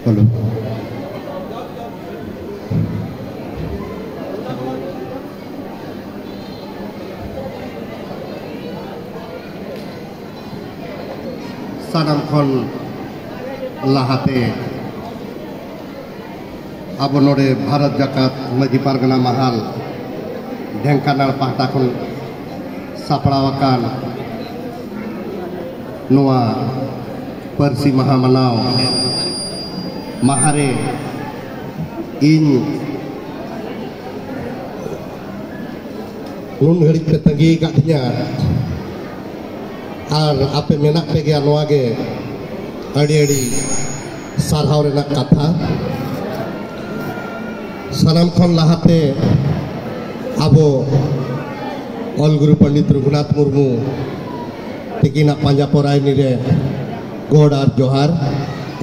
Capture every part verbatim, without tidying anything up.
Hello. ᱥᱟᱱᱟᱢ ᱠᱷᱚᱱ ᱞᱟᱦᱟᱛᱮ ᱟᱵᱚ ᱱᱚᱰᱮ ᱵᱷᱟᱨᱚᱛ ᱡᱟᱠᱟᱛ ᱢᱟᱹᱡᱷᱤ ᱯᱟᱨᱜᱟᱱᱟ ᱢᱟᱦᱟᱞ ᱰᱷᱮᱝᱠᱟᱱᱟᱲ ᱯᱟᱦᱴᱟ ᱠᱷᱚᱱ ᱥᱟᱯᱲᱟᱣ ᱟᱠᱟᱱ ᱱᱚᱣᱟ ᱯᱟᱹᱨᱥᱤ ᱢᱟᱦᱟ ᱢᱟᱱᱟᱣ ᱢᱟᱦᱟ ᱨᱮ ᱤᱧ ᱱᱩᱱ ᱜᱷᱟᱹᱲᱤᱡ ᱯᱮ ᱛᱟᱺᱜᱤ ᱟᱠᱟᱫ ᱛᱤᱧᱟ ᱟᱨ ᱟᱯᱮ ᱢᱮᱱᱟᱜ ᱯᱮ ᱜᱮᱭᱟ, ᱱᱚᱣᱟ ᱜᱮ ᱟᱹᱰᱤ ᱟᱹᱰᱤ ᱥᱟᱨᱦᱟᱣ ᱨᱮᱱᱟᱜ ᱠᱟᱛᱷᱟ᱾ ᱥᱟᱱᱟᱢ ᱠᱷᱚᱱ ᱞᱟᱦᱟᱛᱮ ᱟᱵᱚ ᱚᱞ ᱜᱩᱨᱩ ᱯᱚᱱᱰᱤᱛ ᱨᱚᱜᱷᱩᱱᱟᱛᱷ ᱢᱩᱨᱢᱩ ᱛᱤᱠᱤᱱᱟᱜ ᱯᱟᱸᱡᱟ ᱯᱚᱨᱟᱭᱱᱤ ᱨᱮ ᱜᱚᱰ ᱟᱨ ᱡᱚᱦᱟᱨ᱾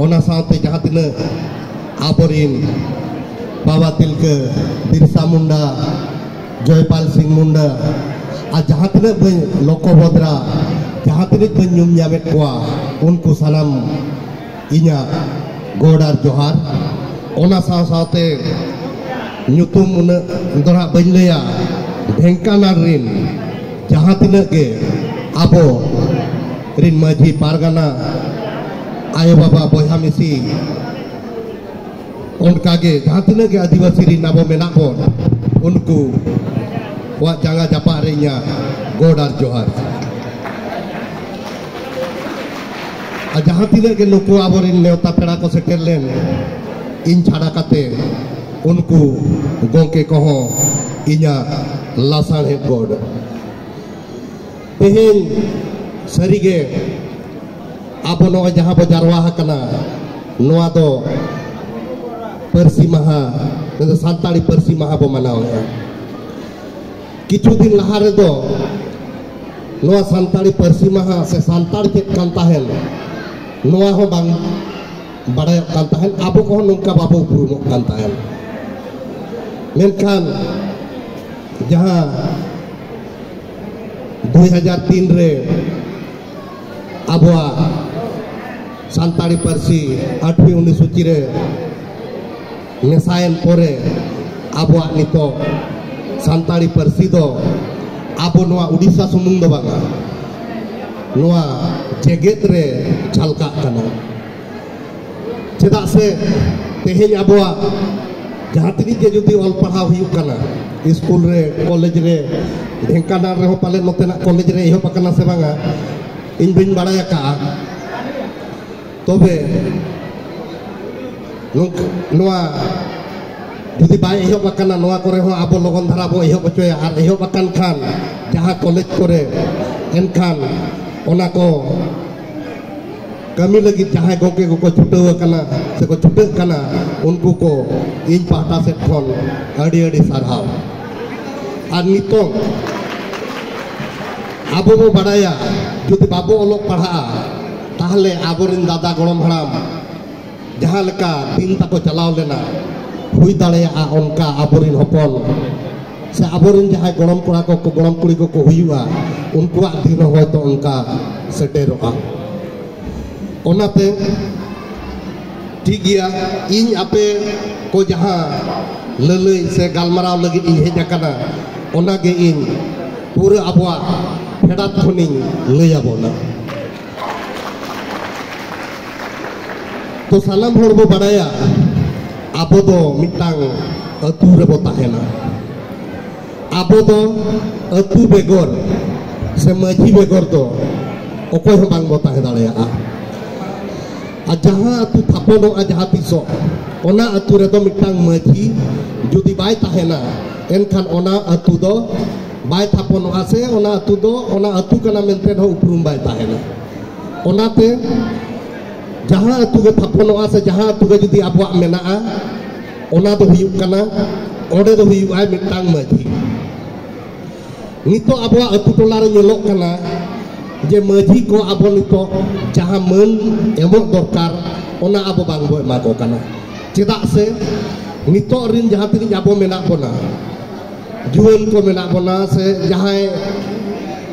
ᱚᱱᱟ ᱥᱟᱶᱛᱮ ᱡᱟᱦᱟᱸ ᱛᱤᱱᱟᱹᱜ ᱟᱵᱚᱨᱤᱱ ᱵᱟᱵᱟ ᱛᱤᱞᱠᱟᱹ, ᱵᱤᱨᱥᱟ ᱢᱩᱱᱰᱟ, ᱡᱚᱭᱯᱟᱞ ᱥᱤᱝ ᱢᱩᱱᱰᱟ ᱟᱨ ᱡᱟᱦᱟᱸ ᱛᱤᱱᱟᱹᱜ ᱵᱟᱹᱧ, ᱞᱚᱠᱚᱵᱷᱚᱫᱨᱟ, ᱡᱟᱦᱟᱸ ᱛᱤᱱᱟᱹᱜ ᱵᱟᱹᱧ ᱧᱩᱢ ᱧᱟᱢᱮᱫ ᱠᱚᱣᱟ, ᱩᱱᱠᱩ ᱥᱟᱱᱟᱢ ᱤᱧᱟᱹᱜ ᱜᱚᱰ ᱟᱨ ᱡᱚᱦᱟᱨ᱾ ᱚᱱᱟ ᱥᱟᱶ ᱥᱟᱶᱛᱮ ᱧᱩᱛᱩᱢ ᱩᱱᱟᱹᱜ ᱫᱚ ᱦᱟᱸᱜ ᱵᱟᱹᱧ ᱞᱟᱹᱭᱟ, ᱰᱷᱮᱝᱠᱟᱱᱟᱲ ᱨᱤᱱ ᱡᱟᱦᱟᱸ ᱛᱤᱱᱟᱹᱜ ᱜᱮ ᱟᱵᱚ ᱨᱤᱱ ᱢᱟᱹᱡᱷᱤ ᱯᱟᱨᱜᱟᱱᱟ, ᱟᱭᱳ ᱵᱟᱵᱟ, ᱵᱚᱭᱦᱟ ᱢᱤᱥᱤ, ᱚᱱᱠᱟᱜᱮ ᱡᱟᱦᱟᱸ ᱛᱤᱱᱟᱹᱜ ᱜᱮ ᱟᱹᱫᱤᱵᱟᱹᱥᱤ ᱨᱤᱱ ᱟᱵᱚ ᱢᱮᱱᱟᱜ ᱵᱚᱱ, ᱩᱱᱠᱩ ᱠᱚᱣᱟᱜ ᱡᱟᱸᱜᱟ ᱡᱟᱯᱟᱜ ᱨᱮ ᱤᱧᱟᱹᱜ ᱜᱚᱰ ᱟᱨ ᱡᱚᱦᱟᱨ᱾ ᱟᱨ ᱡᱟᱦᱟᱸ ᱛᱤᱱᱟᱹᱜ ᱜᱮ ᱱᱩᱠᱩ ᱟᱵᱚᱨᱮᱱ ᱱᱮᱣᱛᱟ ᱯᱮᱲᱟ ᱠᱚ ᱥᱮᱴᱮᱨ ᱞᱮᱱ, ᱤᱧ ᱪᱷᱟᱰᱟ ᱠᱟᱛᱮ ᱩᱱᱠᱩ ᱜᱚᱢᱠᱮ ᱠᱚᱦᱚᱸ ᱤᱧᱟᱹᱜ ᱞᱟᱥᱟᱬᱦᱮᱫ ᱜᱚᱰ᱾ ᱛᱮᱦᱮᱧ ᱥᱟᱹᱨᱤᱜᱮ ᱟᱵᱚ ᱱᱚᱜᱼᱚᱭ ᱡᱟᱦᱟᱸ ᱵᱚ ᱡᱟᱨᱣᱟ ᱟᱠᱟᱱᱟ, ᱱᱚᱣᱟ ᱫᱚ ᱯᱟᱹᱨᱥᱤ ᱢᱟᱦᱟ, ᱢᱮᱱᱫᱚ ᱥᱟᱱᱛᱟᱲᱤ ᱯᱟᱹᱨᱥᱤ ᱢᱟᱦᱟ ᱵᱚ ᱢᱟᱱᱟᱣᱮᱫᱼᱟ᱾ ᱠᱤᱪᱷᱩ ᱫᱤᱱ ᱞᱟᱦᱟ ᱨᱮᱫᱚ ᱱᱚᱣᱟ ᱥᱟᱱᱛᱟᱲᱤ ᱯᱟᱹᱨᱥᱤ ᱢᱟᱦᱟ ᱥᱮ ᱥᱟᱱᱛᱟᱲ ᱪᱮᱫ ᱠᱟᱱ ᱛᱟᱦᱮᱱ, ᱱᱚᱣᱟ ᱦᱚᱸ ᱵᱟᱝ ᱵᱟᱲᱟᱭᱚᱜ ᱠᱟᱱ ᱛᱟᱦᱮᱱ, ᱟᱵᱚ ᱠᱚᱦᱚᱸ ᱱᱚᱝᱠᱟ ᱵᱟᱵᱚ ᱩᱯᱨᱩᱢᱚᱜ ᱠᱟᱱ ᱛᱟᱦᱮᱱ᱾ ᱢᱮᱱᱠᱷᱟᱱ ᱡᱟᱦᱟᱸ ᱫᱩᱭ ᱦᱟᱡᱟᱨ ᱛᱤᱱ ᱨᱮ ᱟᱵᱚᱣᱟᱜ ᱥᱟᱱᱛᱟᱲᱤ ᱯᱟᱹᱨᱥᱤ ᱟᱴᱷᱣᱤ ᱚᱱᱩᱥᱩᱪᱤ ᱨᱮ ᱢᱮᱥᱟᱭᱮᱱ ᱯᱚᱨᱮ ᱟᱵᱚᱣᱟᱜ ᱱᱤᱛᱚᱜ ᱥᱟᱱᱛᱟᱲᱤ ᱯᱟᱹᱨᱥᱤ ᱫᱚ ᱟᱵᱚ ᱱᱚᱣᱟ ᱩᱰᱤᱥᱟ ᱥᱩᱢᱩᱝ ᱫᱚ ᱵᱟᱝᱟ, ᱱᱚᱣᱟ ᱡᱮᱜᱮᱛ ᱨᱮ ᱡᱷᱟᱞᱠᱟᱜ ᱠᱟᱱᱟ᱾ ᱪᱮᱫᱟᱜ ᱥᱮ ᱛᱮᱦᱮᱧ ᱟᱵᱚᱣᱟᱜ ᱡᱟᱦᱟᱸ ᱛᱤᱱᱟᱹᱜ ᱜᱮ ᱡᱩᱫᱤ ᱚᱞ ᱯᱟᱲᱦᱟᱣ ᱦᱩᱭᱩᱜ ᱠᱟᱱᱟ, ᱥᱠᱩᱞ ᱨᱮ, ᱠᱚᱞᱮᱡᱽ ᱨᱮ, ᱰᱷᱮᱝᱠᱟᱱᱟᱞ ᱨᱮᱦᱚᱸ ᱯᱟᱞᱮ ᱱᱚᱛᱮᱱᱟᱜ ᱠᱚᱞᱮᱡᱽ ᱨᱮ ᱮᱦᱚᱵ ᱟᱠᱟᱱᱟ ᱥᱮ ᱵᱟᱝᱟ, ᱤᱧ ᱵᱟᱹᱧ ᱵᱟᱲᱟᱭ ᱟᱠᱟᱜᱼᱟ᱾ ᱛᱚᱵᱮ ᱱᱚᱝᱠ- ᱱᱚᱣᱟ ᱡᱩᱫᱤ ᱵᱟᱭ ᱮᱦᱚᱵ ᱟᱠᱟᱱᱟ, ᱱᱚᱣᱟ ᱠᱚᱨᱮ ᱦᱚᱸ ᱟᱵᱚ ᱞᱚᱜᱚᱱ ᱫᱷᱟᱨᱟ ᱵᱚ ᱮᱦᱚᱵ ᱦᱚᱪᱚᱭᱟ᱾ ᱟᱨ ᱮᱦᱚᱵ ᱟᱠᱟᱱ ᱠᱷᱟᱱ ᱡᱟᱦᱟᱸ ᱠᱚᱞᱮᱡᱽ ᱠᱚᱨᱮ, ᱮᱱᱠᱷᱟᱱ ᱚᱱᱟ ᱠᱚ ᱠᱟᱹᱢᱤ ᱞᱟᱹᱜᱤᱫ ᱡᱟᱦᱟᱸᱭ ᱜᱚᱢᱠᱮ ᱠᱚᱠᱚ ᱪᱷᱩᱴᱟᱹᱣ ᱟᱠᱟᱱᱟ ᱥᱮᱠᱚ ᱪᱷᱩᱴᱟᱹᱜ ᱠᱟᱱᱟ, ᱩᱱᱠᱩ ᱠᱚ ᱤᱧ ᱯᱟᱦᱴᱟ ᱥᱮᱫ ᱠᱷᱚᱱ ᱟᱹᱰᱤ ᱟᱹᱰᱤ ᱥᱟᱨᱦᱟᱣ᱾ ᱟᱨ ᱱᱤᱛᱚᱝ ᱟᱵᱚ ᱵᱚ ᱵᱟᱲᱟᱭᱟ, ᱡᱩᱫᱤ ᱵᱟᱵᱚ ᱚᱞᱚᱜ ᱯᱟᱲᱦᱟᱜᱼᱟ, ᱛᱟᱦᱞᱮ ᱟᱵᱚᱨᱮᱱ ᱫᱟᱫᱟ ᱜᱚᱲᱚᱢ ᱦᱟᱲᱟᱢ ᱡᱟᱦᱟᱸ ᱞᱮᱠᱟ ᱫᱤᱱ ᱛᱟᱠᱚ ᱪᱟᱞᱟᱣ ᱞᱮᱱᱟ, ᱦᱩᱭ ᱫᱟᱲᱮᱭᱟᱜᱼᱟ ᱚᱱᱠᱟ ᱟᱵᱚᱨᱮᱱ ᱦᱚᱯᱚᱱ ᱥᱮ ᱟᱵᱚᱨᱮᱱ ᱡᱟᱦᱟᱸᱭ ᱜᱚᱲᱚᱢ ᱠᱚᱲᱟ ᱠᱚ, ᱜᱚᱲᱚᱢ ᱠᱩᱲᱤ ᱠᱚᱠᱚ ᱦᱩᱭᱩᱜᱼᱟ, ᱩᱱᱠᱩᱣᱟᱜ ᱫᱤᱱ ᱦᱚᱸ ᱦᱚᱭᱛᱳ ᱚᱱᱠᱟ ᱥᱮᱴᱮᱨᱚᱜᱼᱟ᱾ ᱚᱱᱟᱛᱮ ᱴᱷᱤᱠ ᱜᱮᱭᱟ, ᱤᱧ ᱟᱯᱮ ᱠᱚ ᱡᱟᱦᱟᱸ ᱞᱟᱹᱞᱟᱹᱭ ᱥᱮ ᱜᱟᱞᱢᱟᱨᱟᱣ ᱞᱟᱹᱜᱤᱫ ᱤᱧ ᱦᱮᱡ ᱟᱠᱟᱱᱟ, ᱚᱱᱟᱜᱮ ᱤᱧ ᱯᱩᱨᱟᱹ ᱟᱵᱚᱣᱟᱜ ᱯᱷᱮᱰᱟᱛ ᱠᱷᱚᱱᱤᱧ ᱞᱟᱹᱭ ᱟᱵᱚᱱᱟ᱾ ᱛᱚ ᱥᱟᱱᱟᱢ ᱦᱚᱲ ᱵᱚ ᱵᱟᱲᱟᱭᱟ, ᱟᱵᱚ ᱫᱚ ᱢᱤᱫᱴᱟᱝ ᱟᱹᱛᱩ ᱨᱮᱵᱚ ᱛᱟᱦᱮᱱᱟ᱾ ᱟᱵᱚ ᱫᱚ ᱟᱹᱛᱩ ᱵᱮᱜᱚᱨ ᱥᱮ ᱢᱟᱹᱡᱷᱤ ᱵᱮᱜᱚᱨ ᱫᱚ ᱚᱠᱚᱭ ᱦᱚᱸ ᱵᱟᱝ ᱵᱚ ᱛᱟᱦᱮᱸ ᱫᱟᱲᱮᱭᱟᱜᱼᱟ᱾ ᱟᱨ ᱡᱟᱦᱟᱸ ᱟᱹᱛᱩ ᱛᱷᱟᱯᱚᱱᱚᱜᱼᱟ ᱡᱟᱦᱟᱸ ᱛᱤᱥᱚᱜ, ᱚᱱᱟ ᱟᱹᱛᱩ ᱨᱮᱫᱚ ᱢᱤᱫᱴᱟᱝ ᱢᱟᱹᱡᱷᱤ ᱡᱩᱫᱤ ᱵᱟᱭ ᱛᱟᱦᱮᱱᱟ, ᱮᱱᱠᱷᱟᱱ ᱚᱱᱟ ᱟᱹᱛᱩ ᱫᱚ ᱵᱟᱭ ᱛᱷᱟᱯᱚᱱᱚᱜᱼᱟ ᱥᱮ ᱚᱱᱟ ᱟᱹᱛᱩ ᱫᱚ ᱚᱱᱟ ᱟᱹᱛᱩ ᱠᱟᱱᱟ ᱢᱮᱱᱛᱮ ᱦᱚᱸ ᱩᱯᱨᱩᱢ ᱵᱟᱭ ᱛᱟᱦᱮᱱᱟ᱾ ᱚᱱᱟᱛᱮ ᱡᱟᱦᱟᱸ ᱟᱹᱛᱩ ᱜᱮ ᱛᱷᱟᱯᱚᱱᱚᱜᱼᱟ ᱥᱮ ᱡᱟᱦᱟᱸ ᱟᱹᱛᱩ ᱜᱮ ᱡᱩᱫᱤ ᱟᱵᱚᱣᱟᱜ ᱢᱮᱱᱟᱜᱼᱟ, ᱚᱱᱟ ᱫᱚ ᱦᱩᱭᱩᱜ ᱠᱟᱱᱟ, ᱚᱸᱰᱮ ᱫᱚ ᱦᱩᱭᱩᱜᱼᱟᱭ ᱢᱤᱫᱴᱟᱝ ᱢᱟᱹᱡᱷᱤ᱾ ᱱᱤᱛᱚᱜ ᱟᱵᱚᱣᱟᱜ ᱟᱹᱛᱩ ᱴᱚᱞᱟ ᱨᱮ ᱧᱮᱞᱚᱜ ᱠᱟᱱᱟ ᱡᱮ ᱢᱟᱹᱡᱷᱤ ᱠᱚ ᱟᱵᱚ ᱱᱤᱛᱚᱜ ᱡᱟᱦᱟᱸ ᱢᱟᱹᱱ ᱮᱢᱚᱜ ᱫᱚᱨᱠᱟᱨ, ᱚᱱᱟ ᱟᱵᱚ ᱵᱟᱝ ᱵᱚ ᱮᱢᱟ ᱠᱚ ᱠᱟᱱᱟ᱾ ᱪᱮᱫᱟᱜ ᱥᱮ ᱱᱤᱛᱚᱜ ᱨᱤᱱ ᱡᱟᱦᱟᱸ ᱛᱤᱱᱟᱹᱜ ᱟᱵᱚ ᱢᱮᱱᱟᱜ ᱵᱚᱱᱟ, ᱡᱩᱣᱟᱹᱱ ᱠᱚ ᱢᱮᱱᱟᱜ ᱵᱚᱱᱟ ᱥᱮ ᱡᱟᱦᱟᱸᱭ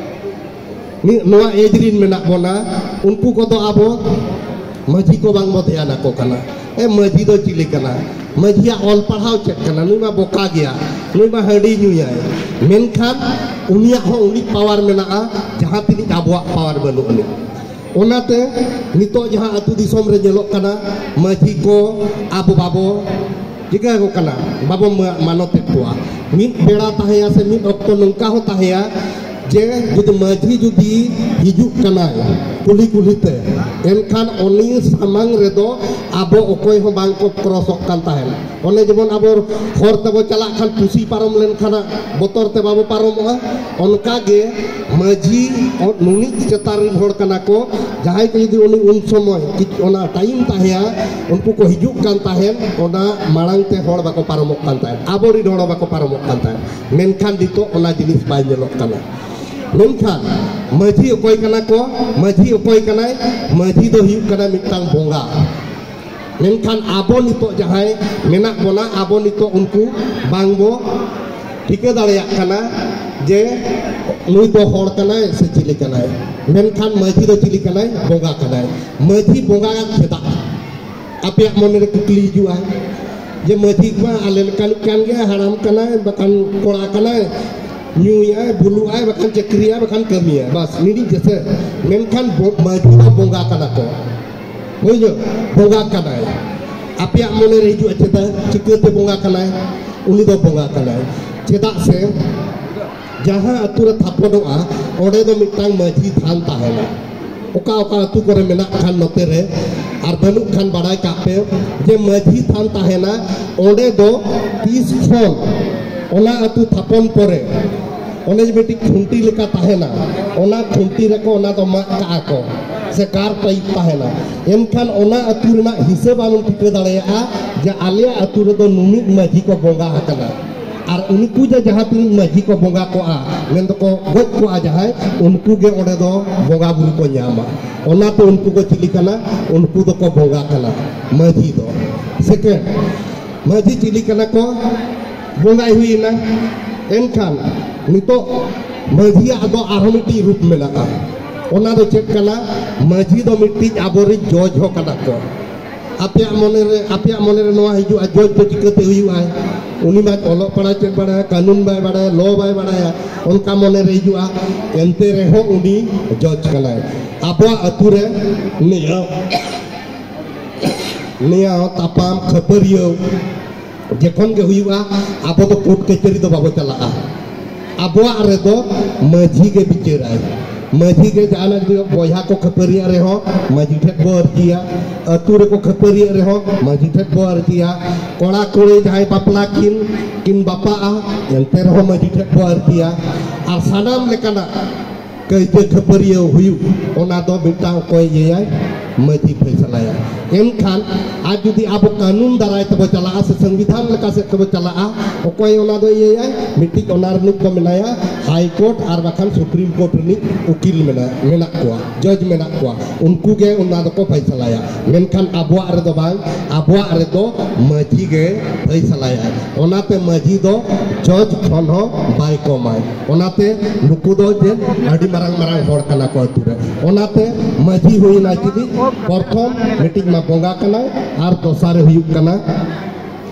ᱢᱤᱫ ᱱᱚᱣᱟ ᱮᱡᱽ ᱨᱤᱱ ᱢᱮᱱᱟᱜ ᱵᱚᱱᱟ, ᱩᱱᱠᱩ ᱠᱚᱫᱚ ᱟᱵᱚ ᱢᱟᱹᱡᱷᱤ ᱠᱚ ᱵᱟᱝ ᱵᱚ ᱫᱷᱮᱭᱟᱱ ᱟᱠᱚ ᱠᱟᱱᱟ᱾ ᱮ, ᱢᱟᱹᱡᱷᱤ ᱫᱚ ᱪᱤᱞᱤ ᱠᱟᱱᱟ? ᱢᱟᱹᱡᱷᱤᱭᱟᱜ ᱚᱞ ᱯᱟᱲᱦᱟᱣ ᱪᱮᱫ ᱠᱟᱱᱟ? ᱱᱩᱭ ᱢᱟ ᱵᱚᱠᱟ ᱜᱮᱭᱟ, ᱱᱩᱭ ᱢᱟ ᱦᱟᱺᱰᱤ ᱧᱩᱭᱟᱭ᱾ ᱢᱮᱱᱠᱷᱟᱱ ᱩᱱᱤᱭᱟᱜ ᱦᱚᱸ ᱩᱱᱤ ᱯᱟᱣᱟᱨ ᱢᱮᱱᱟᱜᱼᱟ, ᱡᱟᱦᱟᱸ ᱛᱤᱱᱟᱹᱜ ᱟᱵᱚᱣᱟᱜ ᱯᱟᱣᱟᱨ ᱵᱟᱹᱱᱩᱜ ᱟᱹᱱᱤᱡ᱾ ᱚᱱᱟᱛᱮ ᱱᱤᱛᱚᱜ ᱡᱟᱦᱟᱸ ᱟᱹᱛᱩ ᱫᱤᱥᱚᱢ ᱨᱮ ᱧᱮᱞᱚᱜ ᱠᱟᱱᱟ, ᱢᱟᱹᱡᱷᱤ ᱠᱚ ᱟᱵᱚ ᱵᱟᱵᱚ ᱪᱤᱠᱟᱹ ᱟᱠᱚ ᱠᱟᱱᱟ, ᱵᱟᱵᱚ ᱢᱟ-, ᱢᱟᱱᱚᱛᱮᱫ ᱠᱚᱣᱟ᱾ ᱢᱤᱫ ᱵᱮᱲᱟ ᱛᱟᱦᱮᱸᱭᱟ ᱥᱮ ᱢᱤᱫ ᱚᱠᱛᱚ ᱱᱚᱝᱠᱟ ᱦᱚᱸ ᱛᱟᱦᱮᱸᱭᱟ ᱡᱮ ᱡᱩᱫᱤ ᱢᱟᱹᱡᱷᱤ ᱡᱩᱫᱤ ᱦᱤᱡᱩᱜ ᱠᱟᱱᱟᱭ ᱠᱩᱞᱦᱤ ᱠᱩᱞᱦᱤ ᱛᱮ, ᱮᱱᱠᱷᱟᱱ ᱩᱱᱤ ᱥᱟᱢᱟᱝ ᱨᱮᱫᱚ ᱟᱵᱚ ᱚᱠᱚᱭ ᱦᱚᱸ ᱵᱟᱝ ᱠᱚ ᱠᱨᱚᱥᱚᱜ ᱠᱟᱱ ᱛᱟᱦᱮᱸᱱ᱾ ᱚᱱᱮ ᱡᱮᱢᱚᱱ ᱟᱵᱚ ᱦᱚᱨ ᱛᱮᱵᱚ ᱪᱟᱞᱟᱜ ᱠᱷᱟᱱ ᱯᱩᱥᱤ ᱯᱟᱨᱚᱢ ᱞᱮᱱᱠᱷᱟᱱ ᱵᱚᱛᱚᱨ ᱛᱮ ᱵᱟᱵᱚ ᱯᱟᱨᱚᱢᱚᱜᱼᱟ, ᱚᱱᱠᱟ ᱜᱮ ᱢᱟᱹᱡᱷᱤ ᱱᱩᱱᱤᱡ ᱪᱮᱛᱟᱱ ᱨᱮᱱ ᱦᱚᱲ ᱠᱟᱱᱟ ᱠᱚ, ᱡᱟᱦᱟᱸᱭ ᱠᱚ ᱡᱩᱫᱤ ᱩᱱᱤ ᱩᱱ ᱥᱚᱢᱚᱭ ᱠᱤ-, ᱚᱱᱟ ᱴᱟᱭᱤᱢ ᱛᱟᱦᱮᱸᱭᱟ, ᱩᱱᱠᱩ ᱠᱚ ᱦᱤᱡᱩᱜ ᱠᱟᱱ ᱛᱟᱦᱮᱸᱱ, ᱚᱱᱟ ᱢᱟᱲᱟᱝ ᱛᱮ ᱦᱚᱲ ᱵᱟᱠᱚ ᱯᱟᱨᱚᱢᱚᱜ ᱠᱟᱱ ᱛᱟᱦᱮᱸᱱ, ᱟᱵᱚᱨᱤᱱ ᱦᱚᱲ ᱦᱚᱸ ᱵᱟᱠᱚ ᱯᱟᱨᱚᱢᱚᱜ ᱠᱟᱱ ᱛᱟᱦᱮᱸᱱ᱾ ᱢᱮᱱᱠᱷᱟᱱ ᱱᱤᱛᱚᱜ ᱚᱱᱟ ᱡᱤᱱᱤᱥ ᱵᱟᱭ ᱧᱮᱞᱚᱜ ᱠᱟᱱᱟ᱾ ᱢᱮᱱᱠᱷᱟᱱ ᱢᱟᱹᱡᱷᱤ ᱚᱠᱚᱭ ᱠᱟᱱᱟ ᱠᱚ? ᱢᱟᱹᱡᱷᱤ ᱚᱠᱚᱭ ᱠᱟᱱᱟᱭ? ᱢᱟᱹᱡᱷᱤ ᱫᱚ ᱦᱩᱭᱩᱜ ᱠᱟᱱᱟ ᱢᱤᱫᱴᱟᱝ ᱵᱚᱸᱜᱟ᱾ ᱢᱮᱱᱠᱷᱟᱱ ᱟᱵᱚ ᱱᱤᱛᱚᱜ ᱡᱟᱦᱟᱸᱭ ᱢᱮᱱᱟᱜ ᱵᱚᱱᱟ, ᱟᱵᱚ ᱱᱤᱛᱚᱜ ᱩᱱᱠᱩ ᱵᱟᱝ ᱵᱚ ᱴᱷᱤᱠᱟᱹ ᱫᱟᱲᱮᱭᱟᱜ ᱠᱟᱱᱟ ᱡᱮ ᱱᱩᱭ ᱫᱚ ᱦᱚᱲ ᱠᱟᱱᱟᱭ ᱥᱮ ᱪᱤᱞᱤ ᱠᱟᱱᱟᱭ᱾ ᱢᱮᱱᱠᱷᱟᱱ ᱢᱟᱹᱡᱷᱤ ᱫᱚ ᱪᱤᱞᱤ ᱠᱟᱱᱟᱭ? ᱵᱚᱸᱜᱟ ᱠᱟᱱᱟᱭ᱾ ᱢᱟᱹᱡᱷᱤ ᱵᱚᱸᱜᱟ ᱪᱮᱫᱟᱜ? ᱟᱯᱮᱭᱟᱜ ᱢᱚᱱᱮᱨᱮ ᱠᱩᱠᱞᱤ ᱦᱤᱡᱩᱜᱼᱟ ᱡᱮ ᱢᱟᱹᱡᱷᱤ ᱢᱟ ᱟᱞᱮ ᱞᱮᱠᱟᱱᱤᱡ ᱠᱟᱱ ᱜᱮᱭᱟᱭ, ᱦᱟᱲᱟᱢ ᱠᱟᱱᱟᱭ, ᱵᱟᱠᱷᱟᱱ ᱠᱚᱲᱟ ᱠᱟᱱᱟᱭ, ᱧᱩᱭᱟᱭ, ᱵᱩᱞᱩᱜᱼᱟᱭ, ᱵᱟᱠᱷᱟᱱ ᱪᱟᱹᱠᱨᱤᱭᱟᱭ, ᱵᱟᱠᱷᱟᱱ ᱠᱟᱹᱢᱤᱭᱟᱭ, ᱵᱟᱥ ᱱᱤᱱᱤᱡ ᱜᱮᱥᱮ᱾ ᱢᱮᱱᱠᱷᱟᱱ ᱵᱚ-, ᱢᱟᱹᱡᱷᱤ ᱫᱚ ᱵᱚᱸᱜᱟ ᱠᱟᱱᱟ ᱠᱚ᱾ ᱵᱩᱡᱷᱟᱹᱣ? ᱵᱚᱸᱜᱟ ᱠᱟᱱᱟᱭ᱾ ᱟᱯᱮᱭᱟᱜ ᱢᱚᱱᱮᱨᱮ ᱦᱤᱡᱩᱜᱼᱟ, ᱪᱮᱫᱟᱜ, ᱪᱤᱠᱟᱹᱛᱮ ᱵᱚᱸᱜᱟ ᱠᱟᱱᱟᱭ? ᱩᱱᱤ ᱫᱚ ᱵᱚᱸᱜᱟ ᱠᱟᱱᱟᱭ᱾ ᱪᱮᱫᱟᱜ ᱥᱮ ᱡᱟᱦᱟᱸ ᱟᱹᱛᱩ ᱨᱮ ᱛᱷᱟᱯᱚᱱᱚᱜᱼᱟ, ᱚᱸᱰᱮ ᱫᱚ ᱢᱤᱫᱴᱟᱝ ᱢᱟᱹᱡᱷᱤ ᱛᱷᱟᱱ ᱛᱟᱦᱮᱱᱟ᱾ ᱚᱠᱟ ᱚᱠᱟ ᱟᱹᱛᱩ ᱠᱚᱨᱮ ᱢᱮᱱᱟᱜ ᱠᱷᱟᱱ ᱱᱚᱛᱮ ᱨᱮ, ᱟᱨ ᱵᱟᱹᱱᱩᱜ ᱠᱷᱟᱱ ᱵᱟᱲᱟᱭ ᱠᱟᱜ ᱯᱮ ᱡᱮ ᱢᱟᱹᱡᱷᱤ ᱛᱷᱟᱱ ᱛᱟᱦᱮᱱᱟ᱾ ᱚᱸᱰᱮ ᱫᱚ ᱛᱤᱥ ᱠᱷᱚᱱ ᱚᱱᱟ ᱟᱹᱛᱩ ᱛᱷᱟᱯᱚᱱ ᱯᱚᱨᱮ ᱚᱱᱮ ᱡᱮ ᱢᱤᱫᱴᱤᱡ ᱠᱷᱩᱱᱴᱤ ᱞᱮᱠᱟ ᱛᱟᱦᱮᱱᱟ, ᱚᱱᱟ ᱠᱷᱩᱱᱴᱤ ᱨᱮᱠᱚ ᱚᱱᱟ ᱫᱚ ᱢᱟᱜ ᱠᱟᱜᱼᱟ ᱠᱚ, ᱥᱮ ᱠᱟᱨ ᱴᱟᱭᱤᱯ ᱛᱟᱦᱮᱱᱟ᱾ ᱮᱱᱠᱷᱟᱱ ᱚᱱᱟ ᱟᱹᱛᱩ ᱨᱮᱱᱟᱜ ᱦᱤᱥᱟᱹᱵ ᱟᱢᱮᱢ ᱴᱷᱤᱠᱟᱹ ᱫᱟᱲᱮᱭᱟᱜᱼᱟ ᱡᱮ ᱟᱞᱮᱭᱟᱜ ᱟᱹᱛᱩ ᱨᱮᱫᱚ ᱱᱩᱱᱤᱡ ᱢᱟᱹᱡᱷᱤ ᱠᱚ ᱵᱚᱸᱜᱟ ᱟᱠᱟᱱᱟ᱾ ᱟᱨ ᱩᱱᱠᱩ ᱡᱮ ᱡᱟᱦᱟᱸ ᱛᱤᱱᱟᱹᱜ ᱢᱟᱹᱡᱷᱤ ᱠᱚ ᱵᱚᱸᱜᱟ ᱠᱚᱜᱼᱟ, ᱢᱮᱱ ᱫᱚᱠᱚ ᱜᱚᱡ ᱠᱚᱜᱼᱟ ᱡᱟᱦᱟᱸᱭ, ᱩᱱᱠᱩ ᱜᱮ ᱚᱸᱰᱮ ᱫᱚ ᱵᱚᱸᱜᱟ ᱵᱩᱨᱩ ᱠᱚ ᱧᱟᱢᱟ᱾ ᱚᱱᱟᱛᱮ ᱩᱱᱠᱩ ᱠᱚ ᱪᱤᱞᱤ ᱠᱟᱱᱟ? ᱩᱱᱠᱩ ᱫᱚᱠᱚ ᱵᱚᱸᱜᱟ ᱠᱟᱱᱟ, ᱢᱟᱹᱡᱷᱤ ᱫᱚ᱾ ᱥᱮᱠᱮᱱᱰ, ᱢᱟᱹᱡᱷᱤ ᱪᱤᱞᱤ ᱠᱟᱱᱟ ᱠᱚ? ᱵᱚᱸᱜᱟᱭ ᱦᱩᱭᱮᱱᱟ᱾ ᱮᱱᱠᱷᱟᱱ ᱱᱤᱛᱚᱜ ᱢᱟᱹᱡᱷᱤᱭᱟᱜ ᱫᱚ ᱟᱨᱦᱚᱸ ᱢᱤᱫᱴᱤᱡ ᱨᱩᱯ ᱢᱮᱱᱟᱜᱼᱟ᱾ ᱚᱱᱟ ᱫᱚ ᱪᱮᱫ ᱠᱟᱱᱟ? ᱢᱟᱹᱡᱷᱤ ᱫᱚ ᱢᱤᱫᱴᱤᱡ ᱟᱵᱚᱨᱤᱡ ᱡᱚᱡᱽ ᱦᱚᱸ ᱠᱟᱱᱟ ᱠᱚ᱾ ᱟᱯᱮᱭᱟᱜ ᱢᱚᱱᱮᱨᱮ, ᱟᱯᱮᱭᱟᱜ ᱢᱚᱱᱮᱨᱮ ᱱᱚᱣᱟ ᱦᱤᱡᱩᱜᱼᱟ, ᱡᱚᱡᱽ ᱫᱚ ᱪᱤᱠᱟᱹᱛᱮ ᱦᱩᱭᱩᱜᱼᱟᱭ? ᱩᱱᱤ ᱢᱟ ᱚᱞᱚᱜ ᱯᱟᱲᱦᱟᱣ ᱪᱮᱫ ᱵᱟᱲᱟᱭᱟ, ᱠᱟᱹᱱᱩᱱ ᱵᱟᱭ ᱵᱟᱲᱟᱭᱟ, ᱞᱚ ᱵᱟᱭ ᱵᱟᱲᱟᱭᱟ, ᱚᱱᱠᱟ ᱢᱚᱱᱮᱨᱮ ᱦᱤᱡᱩᱜᱼᱟ᱾ ᱮᱱᱛᱮ ᱨᱮᱦᱚᱸ ᱩᱱᱤ ᱡᱚᱡᱽ ᱠᱟᱱᱟᱭ᱾ ᱟᱵᱚᱣᱟᱜ ᱟᱹᱛᱩ ᱨᱮ ᱱᱤᱭᱟᱹ, ᱱᱤᱭᱟᱹ ᱛᱟᱯᱟᱢ ᱠᱷᱟᱹᱯᱟᱹᱨᱤᱭᱟᱹᱣ ᱡᱚᱠᱷᱚᱱ ᱜᱮ ᱦᱩᱭᱩᱜᱼᱟ, ᱟᱵᱚ ᱫᱚ ᱠᱳᱨᱴ ᱠᱟᱹᱪᱷᱟᱹᱨᱤ ᱫᱚ ᱵᱟᱵᱚ ᱪᱟᱞᱟᱜᱼᱟ᱾ ᱟᱵᱚᱣᱟᱜ ᱨᱮᱫᱚ ᱢᱟᱹᱡᱷᱤ ᱜᱮ ᱵᱤᱪᱟᱹᱨᱟᱭ᱾ ᱢᱟᱹᱡᱷᱤ ᱜᱮ ᱡᱟᱦᱟᱱᱟᱜ ᱡᱩᱫᱤ ᱵᱚᱭᱦᱟ ᱠᱚ ᱠᱷᱟᱹᱯᱟᱹᱨᱤᱭᱟᱜ ᱨᱮᱦᱚᱸ ᱢᱟᱹᱡᱷᱤ ᱴᱷᱮᱱ ᱵᱚ ᱟᱹᱨᱡᱤᱭᱟ, ᱟᱹᱛᱩ ᱨᱮᱠᱚ ᱠᱷᱟᱹᱯᱟᱹᱨᱤᱭᱟᱜ ᱨᱮᱦᱚᱸ ᱢᱟᱹᱡᱷᱤ ᱴᱷᱮᱱ ᱵᱚ ᱟᱹᱨᱡᱤᱭᱟ, ᱠᱚᱲᱟ ᱠᱩᱲᱤ ᱡᱟᱦᱟᱸᱭ ᱵᱟᱯᱞᱟ ᱠᱤᱱ, ᱠᱤᱱ ᱵᱟᱯᱟᱜᱼᱟ, ᱮᱱᱛᱮ ᱨᱮᱦᱚᱸ ᱢᱟᱹᱡᱷᱤ ᱴᱷᱮᱱ ᱵᱚ ᱟᱹᱨᱡᱤᱭᱟ᱾ ᱟᱨ ᱥᱟᱱᱟᱢ ᱞᱮᱠᱟᱱᱟᱜ ᱠᱟᱹᱭᱡᱟᱹ ᱠᱷᱟᱹᱯᱟᱹᱨᱤᱭᱟᱹᱣ ᱦᱩᱭᱩᱜ, ᱚᱱᱟ ᱫᱚ ᱢᱤᱫᱴᱟᱝ ᱚᱠᱚᱭ ᱤᱭᱟᱹᱭᱟᱭ? ᱢᱟᱹᱡᱷᱤ ᱯᱷᱟᱭᱥᱟᱞᱟᱭᱟ᱾ ᱮᱱᱠᱷᱟᱱ ᱟᱨ ᱡᱩᱫᱤ ᱟᱵᱚ ᱠᱟᱹᱱᱩᱱ ᱫᱟᱨᱟᱭ ᱛᱮᱵᱚ ᱪᱟᱞᱟᱜᱼᱟ ᱥᱮ ᱥᱚᱝᱵᱤᱫᱷᱟᱱ ᱞᱮᱠᱟ ᱥᱮᱫ ᱛᱮᱵᱚ ᱪᱟᱞᱟᱜᱼᱟ, ᱚᱠᱚᱭ ᱚᱱᱟ ᱫᱚ ᱤᱭᱟᱹᱭᱟᱭ? ᱢᱤᱫᱴᱤᱡ ᱚᱱᱟ ᱨᱤᱱᱤᱡ ᱫᱚ ᱢᱮᱱᱟᱭᱟ ᱦᱟᱭ ᱠᱳᱨᱴ ᱟᱨ ᱵᱟᱠᱷᱟᱱ ᱥᱩᱯᱨᱤᱢ ᱠᱳᱨᱴ ᱨᱤᱱᱤᱡ ᱩᱠᱤᱞ ᱢᱮᱱᱟᱜ, ᱢᱮᱱᱟᱜ ᱠᱚᱣᱟ, ᱡᱚᱡᱽ ᱢᱮᱱᱟᱜ ᱠᱚᱣᱟ, ᱩᱱᱠᱩ ᱜᱮ ᱚᱱᱟ ᱫᱚᱠᱚ ᱯᱷᱟᱭᱥᱟᱞᱟᱭᱟ᱾ ᱢᱮᱱᱠᱷᱟᱱ ᱟᱵᱚᱣᱟᱜ ᱨᱮᱫᱚ ᱵᱟᱝ, ᱟᱵᱚᱣᱟᱜ ᱨᱮᱫᱚ ᱢᱟᱹᱡᱷᱤ ᱜᱮ ᱯᱷᱟᱭᱥᱟᱞᱟᱭᱟ᱾ ᱚᱱᱟᱛᱮ ᱢᱟᱹᱡᱷᱤ ᱫᱚ ᱡᱚᱡᱽ ᱠᱷᱚᱱ ᱦᱚᱸ ᱵᱟᱭ ᱠᱚᱢᱟᱭ᱾ ᱚᱱᱟᱛᱮ ᱱᱩᱠᱩ ᱫᱚ ᱡᱮ ᱟᱹᱰᱤ ᱢᱟᱨᱟᱝ ᱢᱟᱨᱟᱝ ᱦᱚᱲ ᱠᱟᱱᱟ ᱠᱚ ᱟᱹᱛᱩ ᱨᱮ᱾ ᱚᱱᱟᱛᱮ ᱢᱟᱹᱡᱷᱤ ᱦᱩᱭᱱᱟ ᱪᱤᱞᱤ? ᱯᱨᱚᱛᱷᱚᱢ ᱢᱤᱫᱴᱤᱡ ᱢᱟ ᱵᱚᱸᱜᱟ ᱠᱟᱱᱟᱭ ᱟᱨ ᱫᱚᱥᱟᱨᱮ ᱦᱩᱭᱩᱜ ᱠᱟᱱᱟ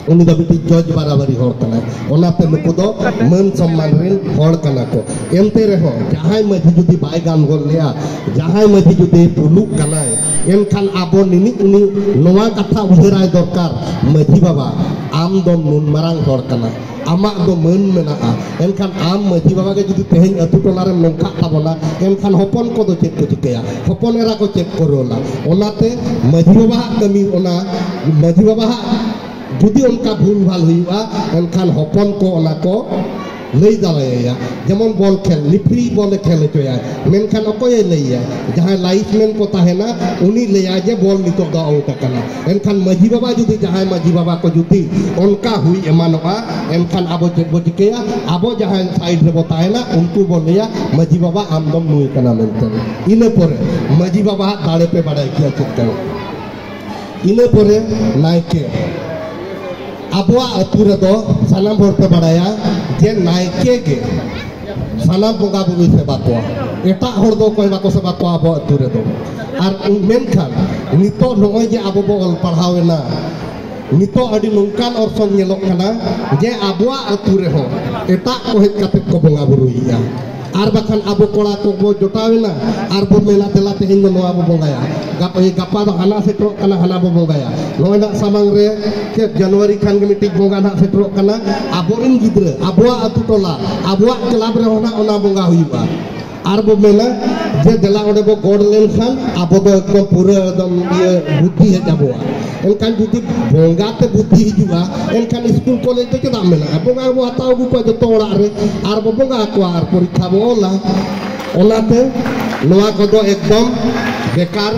ᱩᱱᱤ ᱫᱚ ᱢᱤᱫᱴᱤᱡ ᱡᱚᱡᱽ ᱵᱟᱨᱟᱵᱟᱨᱤ ᱦᱚᱲ ᱠᱟᱱᱟᱭ᱾ ᱚᱱᱟᱛᱮ ᱱᱩᱠᱩ ᱫᱚ ᱢᱟᱹᱱ ᱥᱚᱢᱢᱟᱱ ᱨᱮᱱ ᱦᱚᱲ ᱠᱟᱱᱟ ᱠᱚ᱾ ᱮᱱᱛᱮ ᱨᱮᱦᱚᱸ ᱡᱟᱦᱟᱸᱭ ᱢᱟᱹᱡᱷᱤ ᱡᱩᱫᱤ ᱵᱟᱭ ᱜᱟᱱ ᱜᱚᱫ ᱞᱮᱭᱟ, ᱡᱟᱦᱟᱸᱭ ᱢᱟᱹᱡᱷᱤ ᱡᱩᱫᱤ ᱵᱷᱩᱞᱩᱜ ᱠᱟᱱᱟᱭ, ᱮᱱᱠᱷᱟᱱ ᱟᱵᱚ ᱱᱤᱱᱤᱡ ᱩᱱᱤ ᱱᱚᱣᱟ ᱠᱟᱛᱷᱟ ᱩᱭᱦᱟᱹᱨᱟᱭ ᱫᱚᱨᱠᱟᱨ, ᱢᱟᱹᱡᱷᱤ ᱵᱟᱵᱟ, ᱟᱢ ᱫᱚᱢ ᱱᱩᱱ ᱢᱟᱨᱟᱝ ᱦᱚᱲ ᱠᱟᱱᱟ, ᱟᱢᱟᱜ ᱫᱚ ᱢᱟᱹᱱ ᱢᱮᱱᱟᱜᱼᱟ᱾ ᱮᱱᱠᱷᱟᱱ ᱟᱢ ᱢᱟᱹᱡᱷᱤ ᱵᱟᱵᱟ ᱜᱮ ᱡᱩᱫᱤ ᱛᱮᱦᱮᱧ ᱟᱹᱛᱩ ᱴᱚᱞᱟ ᱨᱮᱢ ᱱᱚᱝᱠᱟᱜ ᱛᱟᱵᱚᱱᱟ, ᱮᱱᱠᱷᱟᱱ ᱦᱚᱯᱚᱱ ᱠᱚᱫᱚ ᱪᱮᱫ ᱠᱚ ᱪᱤᱠᱟᱹᱭᱟ? ᱦᱚᱯᱚᱱ ᱮᱨᱟ ᱠᱚ ᱪᱮᱫ ᱠᱚ ᱨᱳᱞᱟ? ᱚᱱᱟᱛᱮ ᱢᱟᱹᱡᱷᱤ ᱵᱟᱵᱟᱣᱟᱜ ᱠᱟᱹᱢᱤ, ᱚᱱᱟ ᱢᱟᱹᱡᱷᱤ ᱵᱟᱵᱟᱣᱟᱜ ᱡᱩᱫᱤ ᱚᱱᱠᱟ ᱵᱷᱩᱞ ᱵᱷᱟᱞ ᱦᱩᱭᱩᱜᱼᱟ, ᱮᱱᱠᱷᱟᱱ ᱦᱚᱯᱚᱱ ᱠᱚ ᱚᱱᱟ ᱠᱚ ᱞᱟᱹᱭ ᱫᱟᱲᱮᱭᱟᱭᱟ᱾ ᱡᱮᱢᱚᱱ ᱵᱚᱞ ᱠᱷᱮᱞ, ᱞᱤᱯᱷᱨᱤ ᱵᱚᱞᱮ ᱠᱷᱮᱞ ᱦᱚᱪᱚᱭᱟ, ᱢᱮᱱᱠᱷᱟᱱ ᱚᱠᱚᱭᱮ ᱞᱟᱹᱭᱟ? ᱡᱟᱦᱟᱸᱭ ᱞᱟᱭᱤᱥᱢᱮᱱ ᱠᱚ ᱛᱟᱦᱮᱱᱟ, ᱩᱱᱤ ᱞᱟᱹᱭᱟ ᱡᱮ ᱵᱚᱞ ᱱᱤᱛᱚᱜ ᱫᱚ ᱟᱣᱩᱴ ᱟᱠᱟᱱᱟ᱾ ᱮᱱᱠᱷᱟᱱ ᱢᱟᱹᱡᱷᱤ ᱵᱟᱵᱟ ᱡᱩᱫᱤ, ᱡᱟᱦᱟᱸᱭ ᱢᱟᱹᱡᱷᱤ ᱵᱟᱵᱟ ᱠᱚ ᱡᱩᱫᱤ ᱚᱱᱠᱟ ᱦᱩᱭ ᱮᱢᱟᱱᱚᱜᱼᱟ, ᱮᱱᱠᱷᱟᱱ ᱟᱵᱚ ᱪᱮᱫ ᱵᱚ ᱪᱤᱠᱟᱹᱭᱟ? ᱟᱵᱚ ᱡᱟᱦᱟᱸᱭ ᱥᱟᱭᱤᱰ ᱨᱮᱵᱚ ᱛᱟᱦᱮᱱᱟ, ᱩᱱᱠᱩ ᱵᱚ ᱞᱟᱹᱭᱟ, "ᱢᱟᱹᱡᱷᱤ ᱵᱟᱵᱟ, ᱟᱢ ᱫᱚᱢ ᱱᱩᱭ ᱠᱟᱱᱟ" ᱢᱮᱱᱛᱮ᱾ ᱤᱱᱟᱹ ᱯᱚᱨᱮ ᱢᱟᱹᱡᱷᱤ ᱵᱟᱵᱟᱣᱟᱜ ᱫᱟᱲᱮ ᱯᱮ ᱵᱟᱲᱟᱭ ᱠᱮᱭᱟ ᱪᱮᱫ ᱠᱟᱱᱟ᱾ ᱤᱱᱟᱹ ᱯᱚᱨᱮ ᱱᱟᱭᱠᱮ᱾ ᱟᱵᱚᱣᱟᱜ ᱟᱹᱛᱩ ᱨᱮᱫᱚ ᱥᱟᱱᱟᱢ ᱦᱚᱲ ᱯᱮ ᱵᱟᱲᱟᱭᱟ ᱡᱮ ᱱᱟᱭᱠᱮ ᱜᱮ ᱥᱟᱱᱟᱢ ᱵᱚᱸᱜᱟ ᱵᱩᱨᱩᱭ ᱥᱮᱵᱟ ᱠᱚᱣᱟ᱾ ᱮᱴᱟᱜ ᱦᱚᱲ ᱫᱚ ᱚᱠᱚᱭ ᱵᱟᱠᱚ ᱥᱮᱵᱟ ᱠᱚᱣᱟ ᱟᱵᱚ ᱟᱹᱛᱩ ᱨᱮᱫᱚ᱾ ᱟᱨ ᱢᱮᱱᱠᱷᱟᱱ ᱱᱤᱛᱚᱜ ᱱᱚᱜᱼᱚᱭ ᱡᱮ ᱟᱵᱚ ᱵᱚ ᱚᱞ ᱯᱟᱲᱦᱟᱣ ᱮᱱᱟ, ᱱᱤᱛᱚᱜ ᱟᱹᱰᱤ ᱱᱚᱝᱠᱟᱱ ᱚᱨᱥᱚᱝ ᱧᱮᱞᱚᱜ ᱠᱟᱱᱟ ᱡᱮ ᱟᱵᱚᱣᱟᱜ ᱟᱹᱛᱩ ᱨᱮᱦᱚᱸ ᱮᱴᱟᱜ ᱠᱚ ᱦᱮᱡ ᱠᱟᱛᱮ ᱠᱚ ᱵᱚᱸᱜᱟ ᱵᱩᱨᱩᱭᱮᱫᱼᱟ᱾ ᱟᱨ ᱵᱟᱠᱷᱟᱱ ᱟᱵᱚ ᱠᱚᱲᱟ ᱠᱚᱵᱚ ᱡᱚᱴᱟᱣ ᱮᱱᱟ ᱟᱨ ᱵᱚ ᱢᱮᱱᱟ, "ᱫᱮᱞᱟ ᱛᱮᱦᱮᱧ ᱫᱚ ᱱᱚᱣᱟ ᱵᱚ ᱵᱚᱸᱜᱟᱭᱟ, ᱜᱟᱯᱟ, ᱜᱟᱯᱟ ᱫᱚ ᱦᱟᱱᱟ ᱥᱮᱴᱮᱨᱚᱜ ᱠᱟᱱᱟ, ᱦᱟᱱᱟ ᱵᱚ ᱵᱚᱸᱜᱟᱭᱟ, ᱱᱚᱜᱼᱚᱭ ᱱᱟᱜ ᱥᱟᱢᱟᱝ ᱨᱮ ᱪᱮᱫ ᱡᱟᱱᱩᱣᱟᱨᱤ ᱠᱷᱟᱱ ᱜᱮ ᱢᱤᱫᱴᱤᱡ ᱵᱚᱸᱜᱟ ᱱᱟᱜ ᱥᱮᱴᱮᱨᱚᱜ ᱠᱟᱱᱟ, ᱟᱵᱚᱨᱮᱱ ᱜᱤᱫᱽᱨᱟᱹ ᱟᱵᱚᱣᱟᱜ ᱟᱹᱛᱩ ᱴᱚᱞᱟ ᱟᱵᱚᱣᱟᱜ ᱠᱞᱟᱵᱽ ᱨᱮᱦᱚᱸ ᱱᱟᱜ ᱚᱱᱟ ᱵᱚᱸᱜᱟ ᱦᱩᱭᱩᱜᱼᱟ᱾" ᱟᱨ ᱵᱚ ᱢᱮᱱᱟ ᱡᱮ, "ᱫᱮᱞᱟ ᱚᱸᱰᱮ ᱵᱚ ᱜᱚᱰ ᱞᱮᱱᱠᱷᱟᱱ ᱟᱵᱚ ᱫᱚ ᱮᱠᱫᱚᱢ ᱯᱩᱨᱟᱹ ᱮᱠᱫᱚᱢ ᱤᱭᱟᱹ ᱵᱩᱫᱽᱫᱷᱤ ᱦᱮᱡ ᱟᱵᱚᱣᱟ᱾" ᱮᱱᱠᱷᱟᱱ ᱡᱩᱫᱤ ᱵᱚᱸᱜᱟ ᱛᱮ ᱵᱩᱫᱽᱫᱷᱤ ᱦᱤᱡᱩᱜᱼᱟ, ᱮᱱᱠᱷᱟᱱ ᱥᱠᱩᱞ ᱠᱚᱞᱮᱡᱽ ᱫᱚ ᱪᱮᱫᱟᱜ ᱢᱮᱱᱟᱜᱼᱟ? ᱵᱚᱸᱜᱟ ᱵᱚ ᱦᱟᱛᱟᱣ ᱟᱹᱜᱩ ᱠᱚᱣᱟ ᱡᱚᱛᱚ ᱚᱲᱟᱜ ᱨᱮ, ᱟᱨ ᱵᱚ ᱵᱚᱸᱜᱟ ᱟᱠᱚᱣᱟ ᱟᱨ ᱯᱚᱨᱤᱠᱠᱷᱟ ᱵᱚ ᱚᱞᱟ᱾ ᱚᱱᱟᱛᱮ ᱱᱚᱣᱟ ᱠᱚᱫᱚ ᱮᱠᱫᱚᱢ ᱵᱮᱠᱟᱨ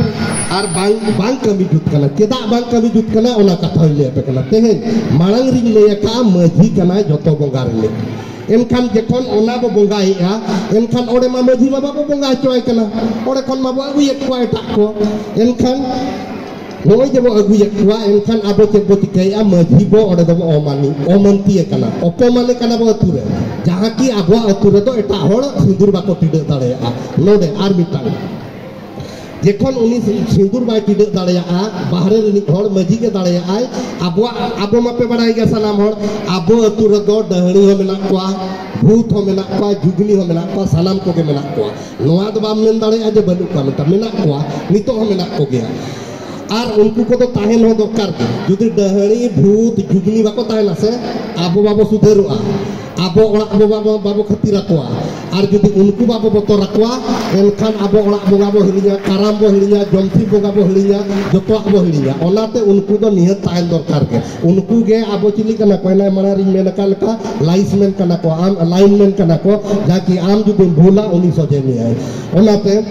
ᱟᱨ ᱵᱟᱝ, ᱵᱟᱝ ᱠᱟᱹᱢᱤ ᱡᱩᱛ ᱠᱟᱱᱟ᱾ ᱪᱮᱫᱟᱜ ᱵᱟᱝ ᱠᱟᱹᱢᱤ ᱡᱩᱛ ᱠᱟᱱᱟ, ᱚᱱᱟ ᱠᱟᱛᱷᱟ ᱦᱚᱧ ᱞᱟᱹᱭ ᱟᱯᱮ ᱠᱟᱱᱟ᱾ ᱛᱮᱦᱮᱧ ᱢᱟᱲᱟᱝ ᱨᱤᱧ ᱞᱟᱹᱭ ᱟᱠᱟᱫᱼᱟ, ᱢᱟᱹᱡᱷᱤ ᱠᱟᱱᱟᱭ ᱡᱚᱛᱚ ᱵᱚᱸᱜᱟ ᱨᱤᱱᱤᱡ᱾ ᱮᱱᱠᱷᱟᱱ ᱡᱚᱠᱷᱚᱱ ᱚᱱᱟ ᱵᱚ ᱵᱚᱸᱜᱟᱭᱮᱫᱼᱟ, ᱮᱱᱠᱷᱟᱱ ᱚᱸᱰᱮ ᱢᱟ ᱢᱟᱹᱡᱷᱤ ᱵᱟᱵᱟ ᱵᱚ ᱵᱚᱸᱜᱟ ᱦᱚᱪᱚᱣᱟᱭ ᱠᱟᱱᱟ, ᱚᱸᱰᱮ ᱠᱷᱚᱱ ᱢᱟᱵᱚ ᱟᱹᱜᱩᱭᱮᱫ ᱠᱚᱣᱟ ᱮᱴᱟᱜ ᱠᱚ᱾ ᱮᱱᱠᱷᱟᱱ ᱱᱚᱜᱼᱚᱭ ᱡᱮ ᱵᱚ ᱟᱹᱜᱩᱭᱮᱫ ᱠᱚᱣᱟ, ᱮᱱᱠᱷᱟᱱ ᱟᱵᱚ ᱪᱮᱫ ᱵᱚ ᱪᱤᱠᱟᱹᱭᱮᱫᱼᱟ? ᱢᱟᱹᱡᱷᱤ ᱵᱚ ᱚᱸᱰᱮ ᱫᱚᱵᱚ ᱚᱢᱟᱱᱤ, ᱚᱢᱟᱱᱛᱤᱭᱮ ᱠᱟᱱᱟ, ᱚᱯᱚᱢᱟᱱᱮ ᱠᱟᱱᱟ ᱵᱚ ᱟᱹᱛᱩ ᱨᱮ, ᱡᱟᱦᱟᱸ ᱠᱤ ᱟᱵᱚᱣᱟᱜ ᱟᱹᱛᱩ ᱨᱮᱫᱚ ᱮᱴᱟᱜ ᱦᱚᱲ ᱥᱤᱸᱫᱩᱨ ᱵᱟᱠᱚ ᱴᱤᱰᱟᱹᱜ ᱫᱟᱲᱮᱭᱟᱜᱼᱟ᱾ ᱱᱚᱰᱮ ᱟᱨ ᱢᱤᱫᱴᱟᱝ, ᱡᱮᱠᱷᱚᱱ ᱩᱱᱤ ᱥᱤᱸᱫᱩᱨ ᱵᱟᱭ ᱴᱤᱰᱟᱹᱜ ᱫᱟᱲᱮᱭᱟᱜᱼᱟ, ᱵᱟᱦᱨᱮ ᱨᱤᱱᱤᱡ ᱦᱚᱲ ᱢᱟᱹᱡᱷᱤ ᱜᱮ ᱫᱟᱲᱮᱭᱟᱜᱼᱟᱭ᱾ ᱟᱵᱚᱣᱟᱜ, ᱟᱵᱚ ᱢᱟᱯᱮ ᱵᱟᱲᱟᱭ ᱜᱮᱭᱟ ᱥᱟᱱᱟᱢ ᱦᱚᱲ, ᱟᱵᱚ ᱟᱹᱛᱩ ᱨᱮᱫᱚ ᱰᱟᱹᱦᱲᱤ ᱦᱚᱸ ᱢᱮᱱᱟᱜ ᱠᱚᱣᱟ, ᱵᱷᱩᱛ ᱦᱚᱸ ᱢᱮᱱᱟᱜ ᱠᱚᱣᱟ, ᱡᱩᱜᱽᱱᱤ ᱦᱚᱸ ᱢᱮᱱᱟᱜ ᱠᱚᱣᱟ, ᱥᱟᱱᱟᱢ ᱠᱚᱜᱮ ᱢᱮᱱᱟᱜ ᱠᱚᱣᱟ᱾ ᱱᱚᱣᱟ ᱫᱚ ᱵᱟᱢ ᱢᱮᱱ ᱫᱟᱲᱮᱭᱟᱜᱼᱟ ᱡᱮ ᱵᱟᱹᱱᱩᱜ ᱠᱚᱣᱟ ᱢᱮᱱᱛᱮ, ᱢᱮᱱᱟᱜ ᱠᱚᱣᱟ, ᱱᱤᱛᱚᱜ ᱦᱚᱸ ᱢᱮᱱᱟᱜ ᱠᱚᱜᱮᱭᱟ᱾ ᱟᱨ ᱩᱱᱠᱩ ᱠᱚᱫᱚ ᱛᱟᱦᱮᱱ ᱦᱚᱸ ᱫᱚᱨᱠᱟᱨ ᱜᱮ᱾ ᱡᱩᱫᱤ ᱰᱟᱹᱦᱲᱤ, ᱵᱷᱩᱛ, ᱡᱩᱜᱽᱱᱤ ᱵᱟᱠᱚ ᱛᱟᱦᱮᱱᱟ ᱥᱮ, ᱟᱵᱚ ᱵᱟᱵᱚ ᱥᱩᱫᱷᱟᱹᱨᱚᱜᱼᱟ᱾ ᱟᱵᱚ ᱚᱲᱟᱜ ᱵᱚᱸᱜᱟ ᱵᱚ-, ᱵᱟᱵᱚ ᱠᱷᱟᱹᱛᱤᱨ ᱟᱠᱚᱣᱟ᱾ ᱟᱨ ᱡᱩᱫᱤ ᱩᱱᱠᱩ ᱵᱟᱵᱚ ᱵᱚᱛᱚᱨ ᱟᱠᱚᱣᱟ, ᱮᱱᱠᱷᱟᱱ ᱟᱵᱚ ᱚᱲᱟᱜ ᱵᱚᱸᱜᱟ ᱵᱚ ᱦᱤᱲᱤᱧᱟ, ᱠᱟᱨᱟᱢ ᱵᱚ ᱦᱤᱲᱤᱧᱟ, ᱡᱚᱢᱥᱤᱢ ᱵᱚᱸᱜᱟ ᱵᱚ ᱦᱤᱲᱤᱧᱟ, ᱡᱚᱛᱚᱣᱟᱜ ᱵᱚ ᱦᱤᱲᱤᱧᱟ᱾ ᱚᱱᱟᱛᱮ ᱩᱱᱠᱩ ᱫᱚ ᱱᱤᱦᱟᱹᱛ ᱛᱟᱦᱮᱱ ᱫᱚᱨᱠᱟᱨ ᱜᱮ᱾ ᱩᱱᱠᱩ ᱜᱮ ᱟᱵᱚ ᱪᱤᱞᱤ ᱠᱟᱱᱟ ᱠᱚ? ᱮᱱᱟᱝ ᱢᱟᱲᱟᱝ ᱨᱤᱧ ᱢᱮᱱ ᱟᱠᱟᱫ ᱞᱮᱠᱟ, ᱞᱟᱭᱤᱥᱢᱮᱱ ᱠᱟᱱᱟ ᱠᱚ, ᱟᱢ ᱞᱟᱭᱤᱱᱢᱮᱱ ᱠᱟᱱᱟ ᱠᱚ, ᱡᱟᱦᱟᱸ ᱠᱤ ᱟᱢ ᱡᱩᱫᱤᱢ ᱵᱷᱩᱞᱟ, ᱩᱱᱤ ᱥᱚᱡᱷᱮ ᱢᱮᱭᱟᱭ᱾ ᱚᱱᱟᱛᱮ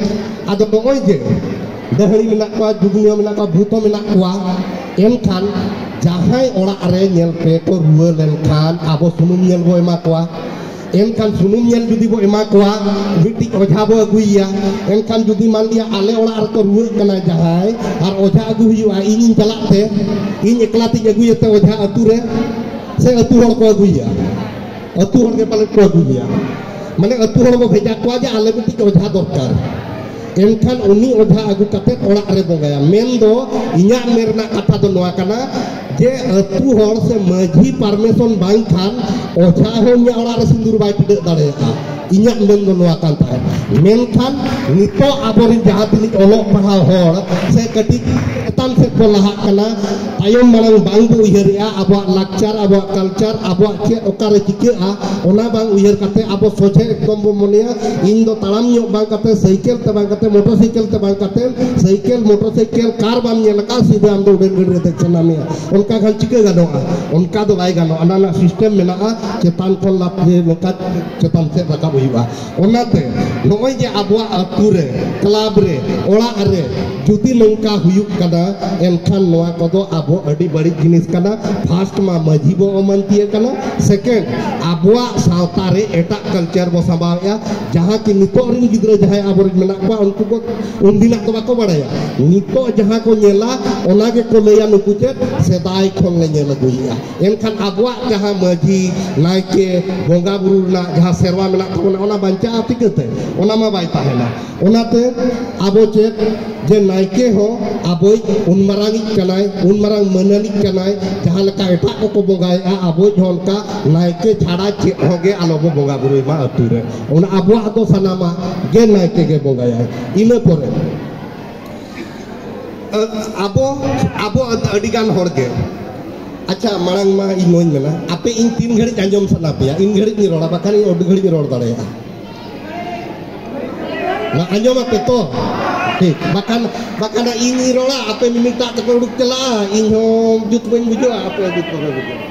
ᱟᱫᱚ ᱱᱚᱜᱼᱚᱭ ᱡᱮ ᱰᱟᱹᱦᱲᱤ ᱢᱮᱱᱟᱜ ᱠᱚᱣᱟ, ᱡᱩᱜᱽᱱᱤ ᱦᱚᱸ ᱢᱮᱱᱟᱜ ᱠᱚᱣᱟ, ᱵᱷᱩᱛ ᱦᱚᱸ ᱢᱮᱱᱟᱜ ᱠᱚᱣᱟ, ᱮᱱᱠᱷᱟᱱ ᱡᱟᱦᱟᱸᱭ ᱚᱲᱟᱜ ᱨᱮ ᱧᱮᱞ ᱯᱮ ᱠᱚ ᱨᱩᱣᱟᱹ ᱞᱮᱱᱠᱷᱟᱱ ᱟᱵᱚ ᱥᱩᱱᱩᱢ ᱧᱮᱞ ᱵᱚ ᱮᱢᱟ ᱠᱚᱣᱟ᱾ ᱮᱱᱠᱷᱟᱱ ᱥᱩᱱᱩᱢ ᱧᱮᱞ ᱡᱩᱫᱤ ᱵᱚ ᱮᱢᱟ ᱠᱚᱣᱟ, ᱢᱤᱫᱴᱤᱡ ᱚᱡᱷᱟ ᱵᱚ ᱟᱹᱜᱩᱭᱮᱭᱟ᱾ ᱮᱱᱠᱷᱟᱱ ᱡᱩᱫᱤ ᱢᱟᱱ ᱞᱤᱭᱟ ᱟᱞᱮ ᱚᱲᱟᱜ ᱨᱮᱠᱚ ᱨᱩᱣᱟᱹᱜ ᱠᱟᱱᱟ ᱡᱟᱦᱟᱸᱭ, ᱟᱨ ᱚᱡᱷᱟ ᱟᱹᱜᱩ ᱦᱩᱭᱩᱜᱼᱟ, ᱤᱧᱤᱧ ᱪᱟᱞᱟᱜ ᱛᱮ, ᱤᱧ ᱮᱠᱞᱟ ᱛᱤᱧ ᱟᱹᱜᱩᱭᱮᱛᱮ ᱚᱡᱷᱟ ᱟᱹᱛᱩ ᱨᱮ, ᱥᱮ ᱟᱹᱛᱩ ᱦᱚᱲ ᱠᱚ ᱟᱹᱜᱩᱭᱮᱭᱟ? ᱟᱹᱛᱩ ᱦᱚᱲ ᱜᱮ ᱯᱟᱞᱮᱫ ᱠᱚ ᱟᱹᱜᱩᱭᱮᱭᱟ᱾ ᱢᱟᱱᱮ ᱟᱹᱛᱩ ᱦᱚᱲ ᱵᱚ ᱵᱷᱮᱡᱟ ᱠᱚᱣᱟ ᱡᱮ ᱟᱞᱮ ᱢᱤᱫᱴᱤᱡ ᱚᱡᱷᱟ ᱫᱚᱨᱠᱟᱨ᱾ ᱮᱱᱠᱷᱟᱱ ᱩᱱᱤ ᱚᱡᱷᱟ ᱟᱹᱜᱩ ᱠᱟᱛᱮ ᱚᱲᱟᱜ ᱨᱮ ᱵᱚᱸᱜᱟᱭᱟ᱾ ᱢᱮᱱᱫᱚ ᱤᱧᱟᱹᱜ ᱢᱮᱱ ᱨᱮᱱᱟᱜ ᱠᱟᱛᱷᱟ ᱫᱚ ᱱᱚᱣᱟ ᱠᱟᱱᱟ ᱡᱮ ᱟᱹᱛᱩ ᱦᱚᱲ ᱥᱮ ᱢᱟᱹᱡᱷᱤ ᱯᱟᱨᱢᱤᱥᱚᱱ ᱵᱟᱝᱠᱷᱟᱱ ᱚᱡᱷᱟ ᱦᱚᱸ ᱤᱧᱟᱹᱜ ᱚᱲᱟᱜ ᱨᱮ ᱥᱤᱸᱫᱩᱨ ᱵᱟᱭ ᱴᱤᱰᱟᱹᱜ ᱫᱟᱲᱮᱭᱟᱜᱼᱟ᱾ ᱤᱧᱟᱹᱜ ᱢᱮᱱ ᱫᱚ ᱱᱚᱣᱟ ᱠᱟᱱ ᱛᱟᱦᱮᱸᱫ᱾ ᱢᱮᱱᱠᱷᱟᱱ ᱱᱤᱛᱚᱜ ᱟᱵᱚᱨᱮᱱ ᱡᱟᱦᱟᱸ ᱛᱤᱱᱟᱹᱜ ᱚᱞᱚᱜ ᱯᱟᱲᱦᱟᱣ ᱦᱚᱲ ᱥᱮ ᱠᱟᱹᱴᱤᱡ ᱪᱮᱛᱟᱱ ᱥᱮᱫ ᱠᱚ ᱞᱟᱦᱟᱜ ᱠᱟᱱᱟ, ᱛᱟᱭᱚᱢ ᱢᱟᱲᱟᱝ ᱵᱟᱝ ᱵᱚ ᱩᱭᱦᱟᱹᱨᱮᱜᱼᱟ, ᱟᱵᱚᱣᱟᱜ ᱞᱟᱠᱪᱟᱨ, ᱟᱵᱚᱣᱟᱜ ᱠᱟᱞᱪᱟᱨ, ᱟᱵᱚᱣᱟᱜ ᱪᱮᱫ ᱚᱠᱟᱨᱮ ᱪᱤᱠᱟᱹᱜᱼᱟ, ᱚᱱᱟ ᱵᱟᱝ ᱩᱭᱦᱟᱹᱨ ᱠᱟᱛᱮ ᱟᱵᱚ ᱥᱚᱡᱷᱮ ᱮᱠᱫᱚᱢ ᱵᱚ ᱢᱚᱱᱮᱭᱟ, ᱤᱧ ᱫᱚ ᱛᱟᱲᱟᱢ ᱧᱚᱜ ᱵᱟᱝ ᱠᱟᱛᱮ, ᱥᱟᱭᱠᱮᱞ ᱛᱮ ᱵᱟᱝ ᱠᱟᱛᱮ, ᱢᱚᱴᱚᱨ ᱥᱟᱭᱠᱮᱞ ᱛᱮ ᱵᱟᱝ ᱠᱟᱛᱮ, ᱥᱟᱭᱠᱮᱞ, ᱢᱚᱴᱚᱨ ᱥᱟᱭᱠᱮᱞ, ᱠᱟᱨ ᱵᱟᱢ ᱧᱮᱞ ᱟᱠᱟᱫ, ᱥᱤᱫᱷᱟᱹ ᱟᱢ ᱫᱚ ᱩᱰᱟᱹᱱ ᱜᱟᱹᱰᱤ ᱨᱮ ᱫᱮᱡ ᱥᱟᱱᱟ ᱢᱮᱭᱟ᱾ ᱚᱱᱠᱟ ᱠᱷᱟᱱ ᱪᱤᱠᱟᱹ ᱜᱟᱱᱚᱜᱼᱟ? ᱚᱱᱠᱟ ᱫᱚ ᱵᱟᱭ ᱜᱟᱱᱚᱜᱼᱟ᱾ ᱚᱱᱟ ᱨᱮᱱᱟᱜ ᱥᱤᱥᱴᱮᱢ ᱢᱮᱱᱟᱜᱼᱟ, ᱪᱮᱛᱟᱱ ᱠᱷᱚᱱ ᱞᱟᱛ-, ᱱᱚᱝᱠᱟ ᱪᱮᱛᱟᱱ ᱥᱮᱫ ᱨᱟᱠᱟᱵ ᱦᱩᱭᱩᱜᱼᱟ᱾ ᱚᱱᱟᱛᱮ ᱱᱚᱜᱼᱚᱭ ᱡᱮ ᱟᱵᱚᱣᱟᱜ ᱟᱹᱛᱩ ᱨᱮ, ᱠᱞᱟᱵᱽ ᱨᱮ, ᱚᱲᱟᱜ ᱨᱮ ᱡᱩᱫᱤ ᱱᱚᱝᱠᱟ ᱦᱩᱭᱩᱜ ᱠᱟᱱᱟ, ᱮᱱᱠᱷᱟᱱ ᱱᱚᱣᱟ ᱠᱚᱫᱚ ᱟᱵᱚ ᱟᱹᱰᱤ ᱵᱟᱹᱲᱤᱡ ᱡᱤᱱᱤᱥ ᱠᱟᱱᱟ᱾ ᱯᱷᱟᱥᱴ ᱢᱟ ᱢᱟᱹᱡᱷᱤ ᱵᱚ ᱚᱢᱟᱱᱛᱤᱭᱟᱹ ᱠᱟᱱᱟ, ᱥᱮᱠᱮᱱᱰ ᱟᱵᱚᱣᱟᱜ ᱥᱟᱶᱛᱟ ᱨᱮ ᱮᱴᱟᱜ ᱠᱟᱞᱪᱟᱨ ᱵᱚ ᱥᱟᱢᱵᱟᱣᱮᱫᱼᱟ, ᱡᱟᱦᱟᱸ ᱠᱤ ᱱᱤᱛᱚᱜ ᱨᱤᱱ ᱜᱤᱫᱽᱨᱟᱹ ᱡᱟᱦᱟᱸᱭ ᱟᱵᱚᱨᱮᱱ ᱢᱮᱱᱟᱜ ᱠᱚᱣᱟ, ᱩᱱᱠᱩ ᱠᱚ ᱩᱱᱫᱤᱱᱟᱜ ᱫᱚ ᱵᱟᱠᱚ ᱵᱟᱲᱟᱭᱟ᱾ ᱱᱤᱛᱚᱜ ᱡᱟᱦᱟᱸ ᱠᱚ ᱧᱮᱞᱟ, ᱚᱱᱟ ᱜᱮᱠᱚ ᱞᱟᱹᱭᱟ, ᱱᱩᱠᱩ ᱪᱮᱫ ᱥᱮᱫᱟᱭ ᱠᱷᱚᱱ ᱞᱮ ᱧᱮᱞ ᱟᱹᱜᱩᱭᱮᱫᱼᱟ᱾ ᱮᱱᱠᱷᱟᱱ ᱟᱵᱚᱣᱟᱜ ᱡᱟᱦᱟᱸ ᱢᱟᱹᱡᱷᱤ, ᱱᱟᱭᱠᱮ, ᱵᱚᱸᱜᱟ ᱵᱩᱨᱩ ᱨᱮᱱᱟᱜ ᱡᱟᱦᱟᱸ ᱥᱮᱨᱣᱟ ᱢᱮᱱᱟᱜ ᱛᱟᱵᱚᱱᱟ, ᱚᱱᱟ ᱵᱟᱧᱪᱟᱜᱼᱟ ᱪᱤᱠᱟᱹᱛᱮ? ᱚᱱᱟ ᱢᱟ ᱵᱟᱭ ᱛᱟᱦᱮᱱᱟ᱾ ᱚᱱᱟᱛᱮ ᱟᱵᱚ ᱪᱮᱫ ᱡᱮ ᱱᱟᱭᱠᱮ ᱦᱚᱸ ᱟᱵᱚᱭᱤᱡ ᱩᱱ ᱢᱟᱨᱟᱝᱤᱡ ᱠᱟᱱᱟᱭ, ᱩᱱ ᱢᱟᱨᱟᱝ ᱢᱟᱹᱱᱟᱱᱤᱡ ᱠᱟᱱᱟᱭ, ᱡᱟᱦᱟᱸ ᱞᱮᱠᱟ ᱮᱴᱟᱜ ᱠᱚᱠᱚ ᱵᱚᱸᱜᱟᱭᱮᱫᱼᱟ, ᱟᱵᱚᱭᱤᱡ ᱦᱚᱸ ᱚᱱᱠᱟ ᱱᱟᱭᱠᱮ ᱪᱷᱟᱲᱟ ᱪᱮᱫ ᱦᱚᱸ ᱜᱮ ᱟᱞᱚ ᱵᱚ ᱵᱚᱸᱜᱟ ᱵᱩᱨᱩᱭ ᱢᱟ ᱟᱹᱛᱩ ᱨᱮ᱾ ᱚᱱᱟ ᱟᱵᱚᱣᱟᱜ ᱫᱚ ᱥᱟᱱᱟᱢᱟᱜ ᱜᱮ ᱱᱟᱭᱠᱮ ᱜᱮ ᱵᱚᱸᱜᱟᱭᱟᱭ᱾ ᱤᱱᱟᱹ ᱯᱚᱨᱮ ᱟᱵᱚ, ᱟᱵᱚ ᱟᱹᱰᱤ ᱜᱟᱱ ᱦᱚᱲ ᱜᱮ, ᱟᱪᱪᱷᱟ, ᱢᱟᱲᱟᱝ ᱢᱟ ᱤᱧ ᱱᱚᱣᱟᱧ ᱢᱮᱱᱟ, ᱟᱯᱮ ᱤᱧ ᱛᱤᱱ ᱜᱷᱟᱹᱲᱤᱡ ᱟᱸᱡᱚᱢ ᱥᱟᱱᱟ ᱯᱮᱭᱟ, ᱤᱱ ᱜᱷᱟᱹᱲᱤᱡ ᱤᱧ ᱨᱚᱲᱟ, ᱵᱟᱠᱷᱟᱱ ᱤᱧ ᱟᱹᱰᱤ ᱜᱷᱟᱹᱲᱤᱡ ᱤᱧ ᱨᱚᱲ ᱫᱟᱲᱮᱭᱟᱜᱼᱟ᱾ ᱢᱟ ᱟᱸᱡᱚᱢ ᱟᱯᱮ ᱛᱚ? ᱴᱷᱤᱠ᱾ ᱵᱟᱠᱷᱟᱱ, ᱵᱟᱠᱷᱟᱱ ᱤᱧ ᱤᱧ ᱨᱚᱲᱟ, ᱟᱯᱮ ᱢᱤᱢᱤᱫᱴᱟᱜ ᱛᱮᱯᱮ ᱩᱰᱩᱠ ᱪᱟᱞᱟᱜᱼᱟ, ᱤᱧ ᱦᱚᱸ ᱡᱩᱛ ᱵᱟᱹᱧ ᱵᱩᱡᱷᱟᱹᱣᱟ, ᱟᱯᱮ ᱦᱚᱸ ᱡᱩᱛ ᱵᱟᱯᱮ ᱵᱩᱡᱷᱟᱹᱣᱟ᱾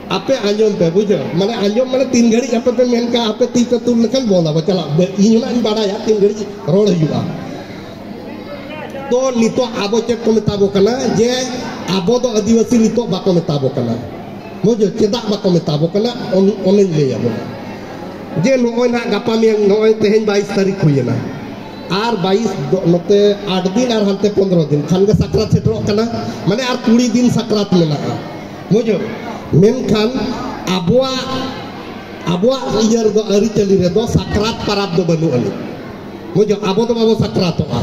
ᱟᱯᱮ ᱟᱸᱡᱚᱢ ᱯᱮ, ᱵᱩᱡᱷᱟᱹᱣ? ᱢᱟᱱᱮ ᱟᱸᱡᱚᱢ ᱢᱟᱱᱮ ᱛᱤᱱ ᱜᱷᱟᱹᱲᱤᱡ ᱟᱯᱮ ᱯᱮ ᱢᱮᱱ ᱠᱟᱜᱼᱟ, ᱟᱯᱮ ᱛᱤ ᱯᱮ ᱛᱩᱞ ᱞᱮᱠᱷᱟᱱ ᱵᱚᱱᱫ ᱟᱵᱚ, ᱪᱟᱞᱟᱜ ᱵᱮ-, ᱤᱧ ᱦᱚᱸ ᱱᱟᱜ ᱤᱧ ᱵᱟᱲᱟᱭᱟ ᱛᱤᱱ ᱜᱷᱟᱹᱲᱤᱡ ᱨᱚᱲ ᱦᱩᱭᱩᱜᱼᱟ᱾ ᱛᱚ ᱱᱤᱛᱚᱜ ᱟᱵᱚ ᱪᱮᱫ ᱠᱚ ᱢᱮᱛᱟ ᱵᱚ ᱠᱟᱱᱟ ᱡᱮ ᱟᱵᱚ ᱫᱚ ᱟᱹᱫᱤᱵᱟᱹᱥᱤ ᱱᱤᱛᱚᱜ ᱵᱟᱠᱚ ᱢᱮᱛᱟ ᱵᱚ ᱠᱟᱱᱟ᱾ ᱵᱩᱡᱷᱟᱹᱣ, ᱪᱮᱫᱟᱜ ᱵᱟᱠᱚ ᱢᱮᱛᱟ ᱵᱚ ᱠᱟᱱᱟ? ᱚᱱ-, ᱚᱱᱮᱧ ᱞᱟᱹᱭ ᱟᱵᱚᱱᱟ᱾ ᱡᱮ ᱱᱚᱜᱼᱚᱭ ᱱᱟᱜ ᱜᱟᱯᱟ ᱢᱮᱭᱟᱝ, ᱱᱚᱜᱼᱚᱭ ᱛᱮᱦᱮᱧ ᱵᱟᱭᱤᱥ ᱛᱟᱹᱨᱤᱠᱷ ᱦᱩᱭᱮᱱᱟ, ᱟᱨ ᱵᱟᱭᱤᱥ ᱫᱚ ᱱᱚᱛᱮ ᱟᱴ ᱫᱤᱱ ᱟᱨ ᱦᱟᱱᱛᱮ ᱯᱚᱱᱫᱽᱨᱚ ᱫᱤᱱ ᱠᱷᱟᱱ ᱜᱮ ᱥᱟᱠᱨᱟᱛ ᱥᱮᱴᱮᱨᱚᱜ ᱠᱟᱱᱟ, ᱢᱟᱱᱮ ᱟᱨ ᱠᱩᱲᱤ ᱫᱤᱱ ᱥᱟᱠᱨᱟᱛ ᱢᱮᱱᱟᱜᱼᱟ᱾ ᱵᱩᱡᱷᱟᱹᱣ, ᱢᱮᱱᱠᱷᱟᱱ ᱟᱵᱚᱣᱟᱜ ᱟᱵᱚᱣᱟᱜ ᱤᱭᱟᱹ ᱨᱮᱫᱚ, ᱟᱹᱨᱤᱪᱟᱹᱞᱤ ᱨᱮᱫᱚ ᱥᱟᱠᱨᱟᱛ ᱯᱟᱨᱟᱵᱽ ᱫᱚ ᱵᱟᱹᱱᱩᱜ ᱟᱹᱱᱤᱡ᱾ ᱵᱩᱡᱷᱟᱹᱣ, ᱟᱵᱚ ᱫᱚ ᱵᱟᱵᱚ ᱥᱟᱠᱨᱟᱛᱚᱜᱼᱟ᱾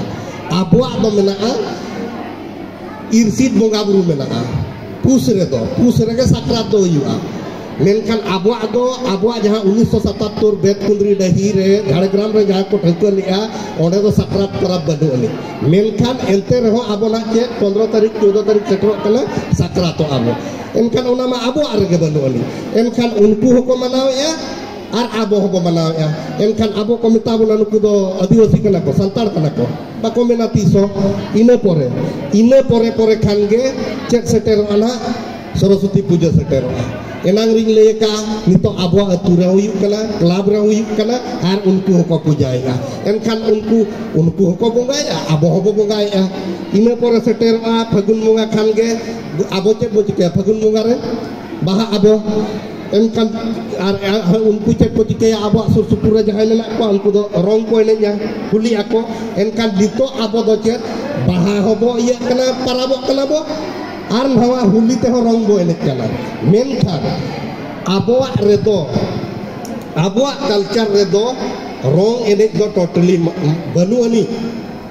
ᱟᱵᱚᱣᱟᱜ ᱫᱚ ᱢᱮᱱᱟᱜᱼᱟ, ᱤᱨᱥᱤᱫ ᱵᱚᱸᱜᱟ ᱵᱩᱨᱩ ᱢᱮᱱᱟᱜᱼᱟ᱾ ᱯᱩᱥ ᱨᱮᱫᱚ, ᱯᱩᱥ ᱨᱮᱜᱮ ᱥᱟᱠᱨᱟᱛ ᱫᱚ ᱦᱩᱭᱩᱜᱼᱟ᱾ ᱢᱮᱱᱠᱷᱟᱱ ᱟᱵᱚᱣᱟᱜ ᱫᱚ, ᱟᱵᱚᱣᱟᱜ ᱡᱟᱦᱟᱸ ᱩᱱᱤᱥᱥᱚ ᱥᱟᱛᱟᱛᱛᱳᱨ ᱵᱮᱛᱠᱩᱸᱫᱽᱨᱤ ᱰᱟᱹᱦᱤ ᱨᱮ, ᱡᱷᱟᱲᱜᱨᱟᱢ ᱨᱮ ᱡᱟᱦᱟᱸ ᱠᱚ ᱴᱷᱟᱹᱣᱠᱟᱹ ᱞᱮᱫᱼᱟ, ᱚᱸᱰᱮ ᱫᱚ ᱥᱟᱠᱨᱟᱛ ᱯᱚᱨᱚᱵᱽ ᱵᱟᱹᱱᱩᱜ ᱟᱹᱱᱤᱡ᱾ ᱢᱮᱱᱠᱷᱟᱱ ᱮᱱᱛᱮ ᱨᱮᱦᱚᱸ ᱟᱵᱚᱱᱟᱜ ᱪᱮᱫ, ᱯᱚᱱᱨᱚ ᱛᱟᱹᱨᱤᱠᱷ, ᱪᱳᱫᱽᱫᱚ ᱛᱟᱹᱨᱤᱠᱷ ᱥᱮᱴᱮᱨᱚᱜ ᱠᱟᱱᱟ, ᱥᱟᱠᱨᱟᱛᱚᱜᱼᱟ ᱵᱚ᱾ ᱮᱱᱠᱷᱟᱱ ᱚᱱᱟ ᱢᱟ ᱟᱵᱚᱣᱟᱜ ᱨᱮᱜᱮ ᱵᱟᱹᱱᱩᱜ ᱟᱹᱱᱤᱡ᱾ ᱮᱱᱠᱷᱟᱱ ᱩᱱᱠᱩ ᱦᱚᱸᱠᱚ ᱢᱟᱱᱟᱣᱮᱫᱼᱟ ᱟᱨ ᱟᱵᱚ ᱦᱚᱸᱵᱚ ᱢᱟᱱᱟᱣᱮᱫᱼᱟ᱾ ᱮᱱᱠᱷᱟᱱ ᱟᱵᱚ ᱠᱚ ᱢᱮᱛᱟ ᱵᱚᱱᱟ, ᱱᱩᱠᱩ ᱫᱚ ᱟᱹᱫᱤᱵᱟᱹᱥᱤ ᱠᱟᱱᱟ ᱠᱚ, ᱥᱟᱱᱛᱟᱲ ᱠᱟᱱᱟ ᱠᱚ, ᱵᱟᱠᱚ ᱢᱮᱱᱟ ᱛᱤᱥ ᱦᱚᱸ᱾ ᱤᱱᱟᱹ ᱯᱚᱨᱮ, ᱤᱱᱟᱹ ᱯᱚᱨᱮ ᱯᱚᱨᱮ ᱠᱷᱟᱱ ᱜᱮ ᱪᱮᱫ ᱥᱮᱴᱮᱨᱚᱜᱼᱟ ᱱᱟᱦᱟᱜ? ᱥᱚᱨᱚᱥᱚᱛᱤ ᱯᱩᱡᱟᱹ ᱥᱮᱴᱮᱨᱚᱜᱼᱟ᱾ ᱮᱱᱟᱝ ᱨᱤᱧ ᱞᱟᱹᱭ ᱟᱠᱟᱫᱼᱟ, ᱱᱤᱛᱚᱜ ᱟᱵᱚᱣᱟᱜ ᱟᱹᱛᱩ ᱨᱮ ᱦᱩᱭᱩᱜ ᱠᱟᱱᱟ, ᱠᱞᱟᱵᱽ ᱨᱮ ᱦᱩᱭᱩᱜ ᱠᱟᱱᱟ, ᱟᱨ ᱩᱱᱠᱩ ᱦᱚᱸᱠᱚ ᱯᱩᱡᱟᱹᱭᱮᱫᱼᱟ᱾ ᱮᱱᱠᱷᱟᱱ ᱩᱱᱠᱩ, ᱩᱱᱠᱩ ᱦᱚᱸᱠᱚ ᱵᱚᱸᱜᱟᱭᱮᱫᱼᱟ, ᱟᱵᱚ ᱦᱚᱸᱵᱚ ᱵᱚᱸᱜᱟᱭᱮᱫᱼᱟ᱾ ᱤᱱᱟᱹ ᱯᱚᱨᱮ ᱥᱮᱴᱮᱨᱚᱜᱼᱟ ᱯᱷᱟᱹᱜᱩᱱ ᱵᱚᱸᱜᱟ ᱠᱷᱟᱱ ᱜᱮ ᱟᱵᱚ ᱪᱮᱫ ᱵᱚ ᱪᱤᱠᱟᱹᱭᱟ? ᱯᱷᱟᱹᱜᱩᱱ ᱵᱚᱸᱜᱟ ᱨᱮ ᱵᱟᱦᱟ ᱟᱵᱚ᱾ ᱮᱱᱠᱷᱟᱱ ᱟᱨ, ᱟᱨ ᱩᱱᱠᱩ ᱪᱮᱫ ᱠᱚ ᱪᱤᱠᱟᱹᱭᱟ? ᱟᱵᱚᱣᱟᱜ ᱥᱩᱨ ᱥᱩᱯᱩᱨ ᱨᱮ ᱡᱟᱦᱟᱸᱭ ᱢᱮᱱᱟᱜ ᱠᱚᱣᱟ, ᱩᱱᱠᱩ ᱫᱚ ᱨᱚᱝ ᱠᱚ ᱮᱱᱮᱡᱟ, ᱦᱳᱞᱤ ᱟᱠᱚ᱾ ᱮᱱᱠᱷᱟᱱ ᱱᱤᱛᱚᱜ ᱟᱵᱚ ᱫᱚ ᱪᱮᱫ, ᱵᱟᱦᱟ ᱦᱚᱸᱵᱚ ᱤᱭᱟᱹᱜ ᱠᱟᱱᱟ, ᱯᱟᱨᱟᱵᱚᱜ ᱠᱟᱱᱟ ᱵᱚ, ᱟᱨ ᱱᱟᱣᱟ ᱦᱳᱞᱤ ᱛᱮᱦᱚᱸ ᱨᱚᱝ ᱵᱚ ᱮᱱᱮᱡ ᱠᱟᱱᱟ᱾ ᱢᱮᱱᱠᱷᱟᱱ ᱟᱵᱚᱣᱟᱜ ᱨᱮᱫᱚ, ᱟᱵᱚᱣᱟᱜ ᱠᱟᱞᱪᱟᱨ ᱨᱮᱫᱚ ᱨᱚᱝ ᱮᱱᱮᱡ ᱫᱚ ᱴᱳᱴᱟᱞᱤ ᱵᱟᱹᱱᱩᱜ ᱟᱹᱱᱤᱡ᱾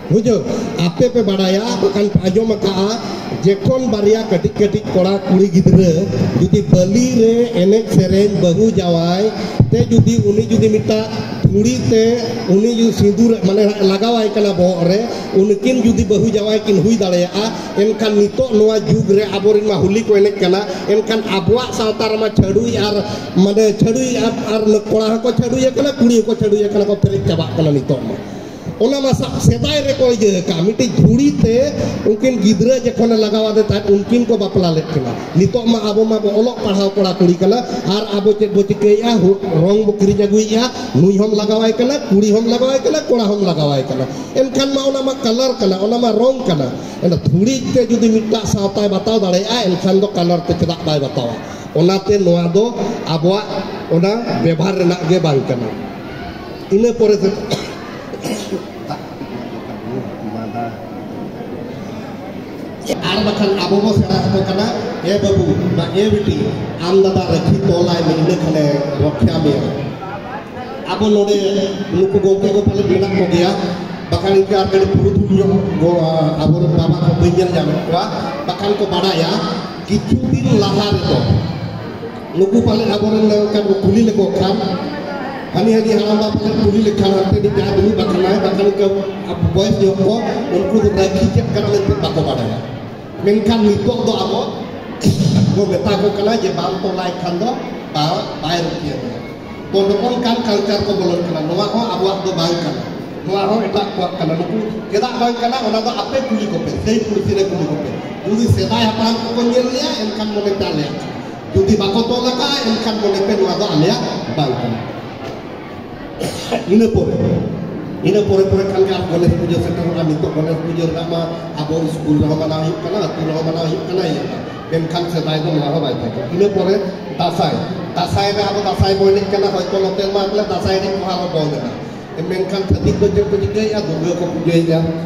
ᱵᱩᱡᱷᱟᱹᱣ? ᱟᱯᱮ ᱯᱮ ᱵᱟᱲᱟᱭᱟ, ᱵᱟᱠᱷᱟᱱ ᱯᱮ ᱟᱸᱡᱚᱢ ᱟᱠᱟᱫᱼᱟ, ᱡᱮᱠᱷᱚᱱ ᱵᱟᱨᱭᱟ ᱠᱟᱹᱴᱤᱡ ᱠᱟᱹᱴᱤᱡ ᱠᱚᱲᱟ ᱠᱩᱲᱤ ᱜᱤᱫᱽᱨᱟᱹ ᱡᱩᱫᱤ ᱵᱟᱹᱞᱤ ᱨᱮ ᱮᱱᱮᱡ ᱥᱮᱨᱮᱧ, ᱵᱟᱹᱦᱩ ᱡᱟᱶᱟᱭ ᱛᱮ ᱡᱩᱫᱤ ᱩᱱᱤ ᱡᱩᱫᱤ ᱢᱤᱫᱴᱟᱝ ᱫᱷᱩᱲᱤ ᱛᱮ ᱩᱱᱤ ᱡᱩᱫᱤ ᱥᱤᱸᱫᱩᱨ ᱢᱟᱱᱮ ᱞᱟᱜᱟᱣᱟᱭ ᱠᱟᱱᱟ ᱵᱚᱦᱚᱜ ᱨᱮ, ᱩᱱᱠᱤᱱ ᱡᱩᱫᱤ ᱵᱟᱹᱦᱩ ᱡᱟᱶᱟᱭ ᱠᱤᱱ ᱦᱩᱭ ᱫᱟᱲᱮᱭᱟᱜᱼᱟ, ᱮᱱᱠᱷᱟᱱ ᱱᱤᱛᱚᱜ ᱱᱚᱣᱟ ᱡᱩᱜᱽ ᱨᱮ ᱟᱵᱚᱨᱮᱱ ᱢᱟ ᱦᱳᱞᱤ ᱠᱚ ᱮᱱᱮᱡ ᱠᱟᱱᱟ, ᱮᱱᱠᱷᱟᱱ ᱟᱵᱚᱣᱟᱜ ᱥᱟᱶᱛᱟ ᱨᱮᱢᱟ ᱪᱷᱟᱹᱰᱩᱭ ᱟᱨ ᱢᱟᱱᱮ ᱪᱷᱟᱹᱰᱩᱭ ᱟᱨ, ᱟᱨ ᱠᱚᱲᱟ ᱦᱚᱸᱠᱚ ᱪᱷᱟᱹᱰᱩᱭ ᱟᱠᱟᱱᱟ, ᱠᱩᱲᱤ ᱦᱚᱸᱠᱚ ᱪᱷᱟᱹᱰᱩᱭ ᱟᱠᱟᱱᱟ, ᱠᱚ ᱯᱮᱨᱮᱡ ᱪᱟᱵᱟᱜ ᱠᱟᱱᱟ ᱱᱤᱛᱚᱜ ᱢᱟ᱾ ᱚᱱᱟ ᱢᱟ ᱥᱟᱵ ᱥᱮᱫᱟᱭ ᱨᱮᱠᱚ ᱤᱭᱟᱹ ᱟᱠᱟᱫ, ᱢᱤᱫᱴᱤᱡ ᱫᱷᱩᱲᱤ ᱛᱮ ᱩᱱᱠᱤᱱ ᱜᱤᱫᱽᱨᱟᱹ ᱡᱚᱠᱷᱚᱱᱮ ᱞᱟᱜᱟᱣ ᱟᱫᱮ ᱛᱟᱦᱮᱸᱫ, ᱩᱱᱠᱤᱱ ᱠᱚ ᱵᱟᱯᱞᱟ ᱞᱮᱫ ᱠᱤᱱᱟ᱾ ᱱᱤᱛᱚᱜ ᱢᱟ ᱟᱵᱚ ᱢᱟ ᱵᱚ ᱚᱞᱚᱜ ᱯᱟᱲᱦᱟᱣ ᱠᱚᱲᱟ ᱠᱩᱲᱤ ᱠᱟᱱᱟ, ᱟᱨ ᱟᱵᱚ ᱪᱮᱫ ᱵᱚ ᱪᱤᱠᱟᱹᱭᱮᱫᱼᱟ? ᱦᱩ-, ᱨᱚᱝ ᱵᱚ ᱠᱤᱨᱤᱧ ᱟᱹᱜᱩᱭᱮᱫᱼᱟ, ᱱᱩᱭ ᱦᱚᱸᱢ ᱞᱟᱜᱟᱣᱟᱭ ᱠᱟᱱᱟ, ᱠᱩᱲᱤ ᱦᱚᱸᱢ ᱞᱟᱜᱟᱣᱟᱭ ᱠᱟᱱᱟ, ᱠᱚᱲᱟ ᱦᱚᱸᱢ ᱞᱟᱜᱟᱣᱟᱭ ᱠᱟᱱᱟ᱾ ᱮᱱᱠᱷᱟᱱ ᱢᱟ ᱚᱱᱟ ᱢᱟ ᱠᱟᱞᱟᱨ ᱠᱟᱱᱟ, ᱚᱱᱟ ᱢᱟ ᱨᱚᱝ ᱠᱟᱱᱟ᱾ ᱮᱱᱠᱷᱟᱱ ᱫᱷᱩᱲᱤ ᱛᱮ ᱡᱩᱫᱤ ᱢᱤᱫᱴᱟᱜ ᱥᱟᱶᱛᱟᱭ ᱵᱟᱛᱟᱣ ᱫᱟᱲᱮᱭᱟᱜᱼᱟ, ᱮᱱᱠᱷᱟᱱ ᱫᱚ ᱠᱟᱞᱟᱨ ᱛᱮ ᱪᱮᱫᱟᱜ ᱵᱟᱭ ᱵᱟᱛᱟᱣᱟ? ᱚᱱᱟᱛᱮ ᱱᱚᱣᱟ ᱫᱚ ᱟᱵᱚᱣᱟᱜ ᱚᱱᱟ ᱵᱮᱵᱷᱟᱨ ᱨᱮᱱᱟᱜ ᱜᱮ ᱵᱟᱝ ᱠᱟᱱᱟ᱾ ᱤᱱᱟᱹ ᱯᱚᱨᱮ ᱛᱮ ᱟᱨ ᱵᱟᱠᱷᱟᱱ ᱟᱵᱚ ᱵᱚ ᱥᱮᱬᱟ ᱟᱠᱚ ᱠᱟᱱᱟ, "ᱮ ᱵᱟᱹᱵᱩ, ᱵᱟ ᱮ ᱵᱤᱴᱤ, ᱟᱢ ᱫᱟᱫᱟ ᱨᱟᱹᱠᱷᱤ ᱛᱚᱞᱟᱭ ᱢᱮ, ᱤᱱᱟᱹ ᱠᱷᱟᱱᱮ ᱨᱚᱠᱷᱟ ᱢᱮᱭᱟ᱾" ᱟᱵᱚ ᱱᱚᱰᱮ ᱱᱩᱠᱩ ᱜᱚᱢᱠᱮ ᱠᱚ ᱯᱟᱞᱮᱫ ᱢᱮᱱᱟᱜ ᱠᱚᱜᱮᱭᱟ, ᱵᱟᱠᱷᱟᱱ ᱤᱱᱠᱟᱹ ᱟᱨ ᱠᱟᱹᱴᱤᱡ ᱯᱩᱨᱩᱫᱷᱩᱞ ᱧᱚᱜ ᱜᱚ-, ᱟᱵᱚᱨᱮᱱ ᱵᱟᱵᱟ ᱠᱚ ᱵᱟᱹᱧ ᱧᱮᱞ ᱧᱟᱢᱮᱫ ᱠᱚᱣᱟ, ᱵᱟᱠᱷᱟᱱ ᱠᱚ ᱵᱟᱰᱟᱭᱟ ᱠᱤᱪᱷᱩ ᱫᱤᱱ ᱞᱟᱦᱟ ᱨᱮᱫᱚ ᱱᱩᱠᱩ ᱯᱟᱞᱮᱫ ᱟᱵᱚᱨᱮᱱ ᱚᱱᱠᱟ ᱠᱚ ᱠᱩᱞᱤ ᱞᱮᱠᱚ ᱠᱷᱟᱱ, ᱦᱟᱹᱱᱤ ᱦᱟᱹᱱᱤ ᱦᱟᱲᱟᱢ ᱵᱟ ᱯᱟᱞᱮᱫ ᱠᱩᱞᱤ ᱞᱮᱠᱷᱟᱱ, ᱦᱟᱱᱛᱮ ᱢᱤᱫ ᱡᱟᱦᱟᱸᱭ ᱫᱩᱲᱩᱵ ᱟᱠᱟᱱᱟᱭ, ᱵᱟᱠᱷᱟᱱ ᱤᱱᱠᱟᱹ ᱵᱚᱭᱮᱥ ᱧᱚᱜ ᱠᱚ, ᱩᱱᱠᱩ ᱫᱚ ᱨᱟᱹᱠᱷᱤ ᱪᱮᱫ ᱠᱟᱱᱟ ᱢᱮᱱᱛᱮ ᱵᱟᱠᱚ ᱵᱟᱰᱟᱭᱟ᱾ ᱢᱮᱱᱠᱷᱟᱱ ᱱᱤᱛᱚᱜ ᱫᱚ ᱟᱵᱚ ᱵᱚ ᱢᱮᱛᱟ ᱠᱚ ᱠᱟᱱᱟ ᱡᱮ ᱵᱟᱢ ᱛᱚᱞᱟᱭ ᱠᱷᱟᱱ ᱫᱚ ᱵᱟ-, ᱵᱟᱭ ᱨᱩᱠᱷᱤᱭᱟᱹ ᱢᱮᱭᱟ᱾ ᱛᱚ ᱱᱚᱜᱼᱚ ᱱᱚᱝᱠᱟᱱ ᱠᱟᱞᱪᱟᱨ ᱠᱚ ᱵᱚᱞᱚᱱ ᱠᱟᱱᱟ᱾ ᱱᱚᱣᱟ ᱦᱚᱸ ᱟᱵᱚᱣᱟᱜ ᱫᱚ ᱵᱟᱝ ᱠᱟᱱᱟ, ᱱᱚᱣᱟ ᱦᱚᱸ ᱮᱴᱟᱜ ᱠᱚᱣᱟᱜ ᱠᱟᱱᱟ᱾ ᱱᱩᱠᱩ ᱪᱮᱫᱟᱜ ᱵᱟᱝ ᱠᱟᱱᱟ, ᱚᱱᱟ ᱫᱚ ᱟᱯᱮ ᱠᱩᱞᱤ ᱠᱚᱯᱮ, ᱥᱮᱭ ᱯᱩᱲᱥᱤ ᱨᱮ ᱠᱩᱞᱤ ᱠᱚᱯᱮ᱾ ᱡᱩᱫᱤ ᱥᱮᱫᱟᱭ ᱦᱟᱯᱲᱟᱢ ᱠᱚᱠᱚ ᱧᱮᱞ ᱞᱮᱭᱟ, ᱮᱱᱠᱷᱟᱱ ᱢᱚᱱᱮ ᱯᱮ ᱟᱞᱮᱭᱟᱜ ᱠᱟᱱᱟ᱾ ᱡᱩᱫᱤ ᱵᱟᱠᱚ ᱛᱚᱞ ᱟᱠᱟᱫᱼᱟ, ᱮᱱᱠᱷᱟᱱ ᱢᱚᱱᱮ ᱯᱮ ᱱᱚᱣᱟ ᱫᱚ ᱟᱞᱮᱭᱟᱜ ᱵᱟᱝ ᱠᱟᱱᱟ᱾ ᱤᱱᱟᱹ ᱯᱚᱨᱮ, ᱤᱱᱟᱹ ᱯᱚᱨᱮ ᱯᱚᱨᱮ ᱠᱷᱟᱱ ᱜᱮ ᱟᱨ ᱜᱚᱱᱮᱥ ᱯᱩᱡᱟᱹ ᱥᱮᱴᱮᱨᱚᱜᱼᱟ᱾ ᱱᱤᱛᱚᱜ ᱜᱚᱱᱮᱥ ᱯᱩᱡᱟᱹ ᱨᱮᱱᱟᱜ ᱢᱟ ᱟᱵᱚ ᱥᱠᱩᱞ ᱨᱮᱦᱚᱸ ᱢᱟᱱᱟᱣ ᱦᱩᱭᱩᱜ ᱠᱟᱱᱟ, ᱟᱹᱛᱩ ᱨᱮᱦᱚᱸ ᱢᱟᱱᱟᱣ ᱦᱩᱭᱩᱜ ᱠᱟᱱᱟ, ᱤᱭᱟᱹ ᱨᱮ᱾ ᱢᱮᱱᱠᱷᱟᱱ ᱥᱮᱫᱟᱭ ᱫᱚ ᱱᱚᱣᱟ ᱦᱚᱸ ᱵᱟᱭ ᱛᱟᱦᱮᱸ ᱠᱟᱱᱟ᱾ ᱤᱱᱟᱹ ᱯᱚᱨᱮ ᱫᱟᱸᱥᱟᱭ, ᱫᱟᱸᱥᱟᱭ ᱨᱮ ᱟᱵᱚ ᱫᱟᱸᱥᱟᱭ ᱵᱚ ᱮᱱᱮᱡ ᱠᱟᱱᱟ, ᱦᱚᱭᱛᱚ ᱱᱚᱛᱮ ᱢᱟ ᱵᱚᱞᱮ ᱫᱟᱸᱥᱟᱭ ᱮᱱᱮᱡ ᱠᱚᱦᱚᱸ ᱟᱨᱚ ᱵᱚᱱᱫ ᱮᱱᱟ᱾ ᱢᱮᱱᱠᱷᱟᱱ ᱪᱷᱟᱹᱛᱤᱠ ᱫᱚ ᱪᱮᱫ ᱠᱚ ᱪᱤᱠᱟᱹᱭᱮᱫᱼᱟ? ᱫᱩᱨᱜᱟᱹ ᱠᱚ ᱯᱩᱡᱟᱹᱭᱮᱫᱼᱟ᱾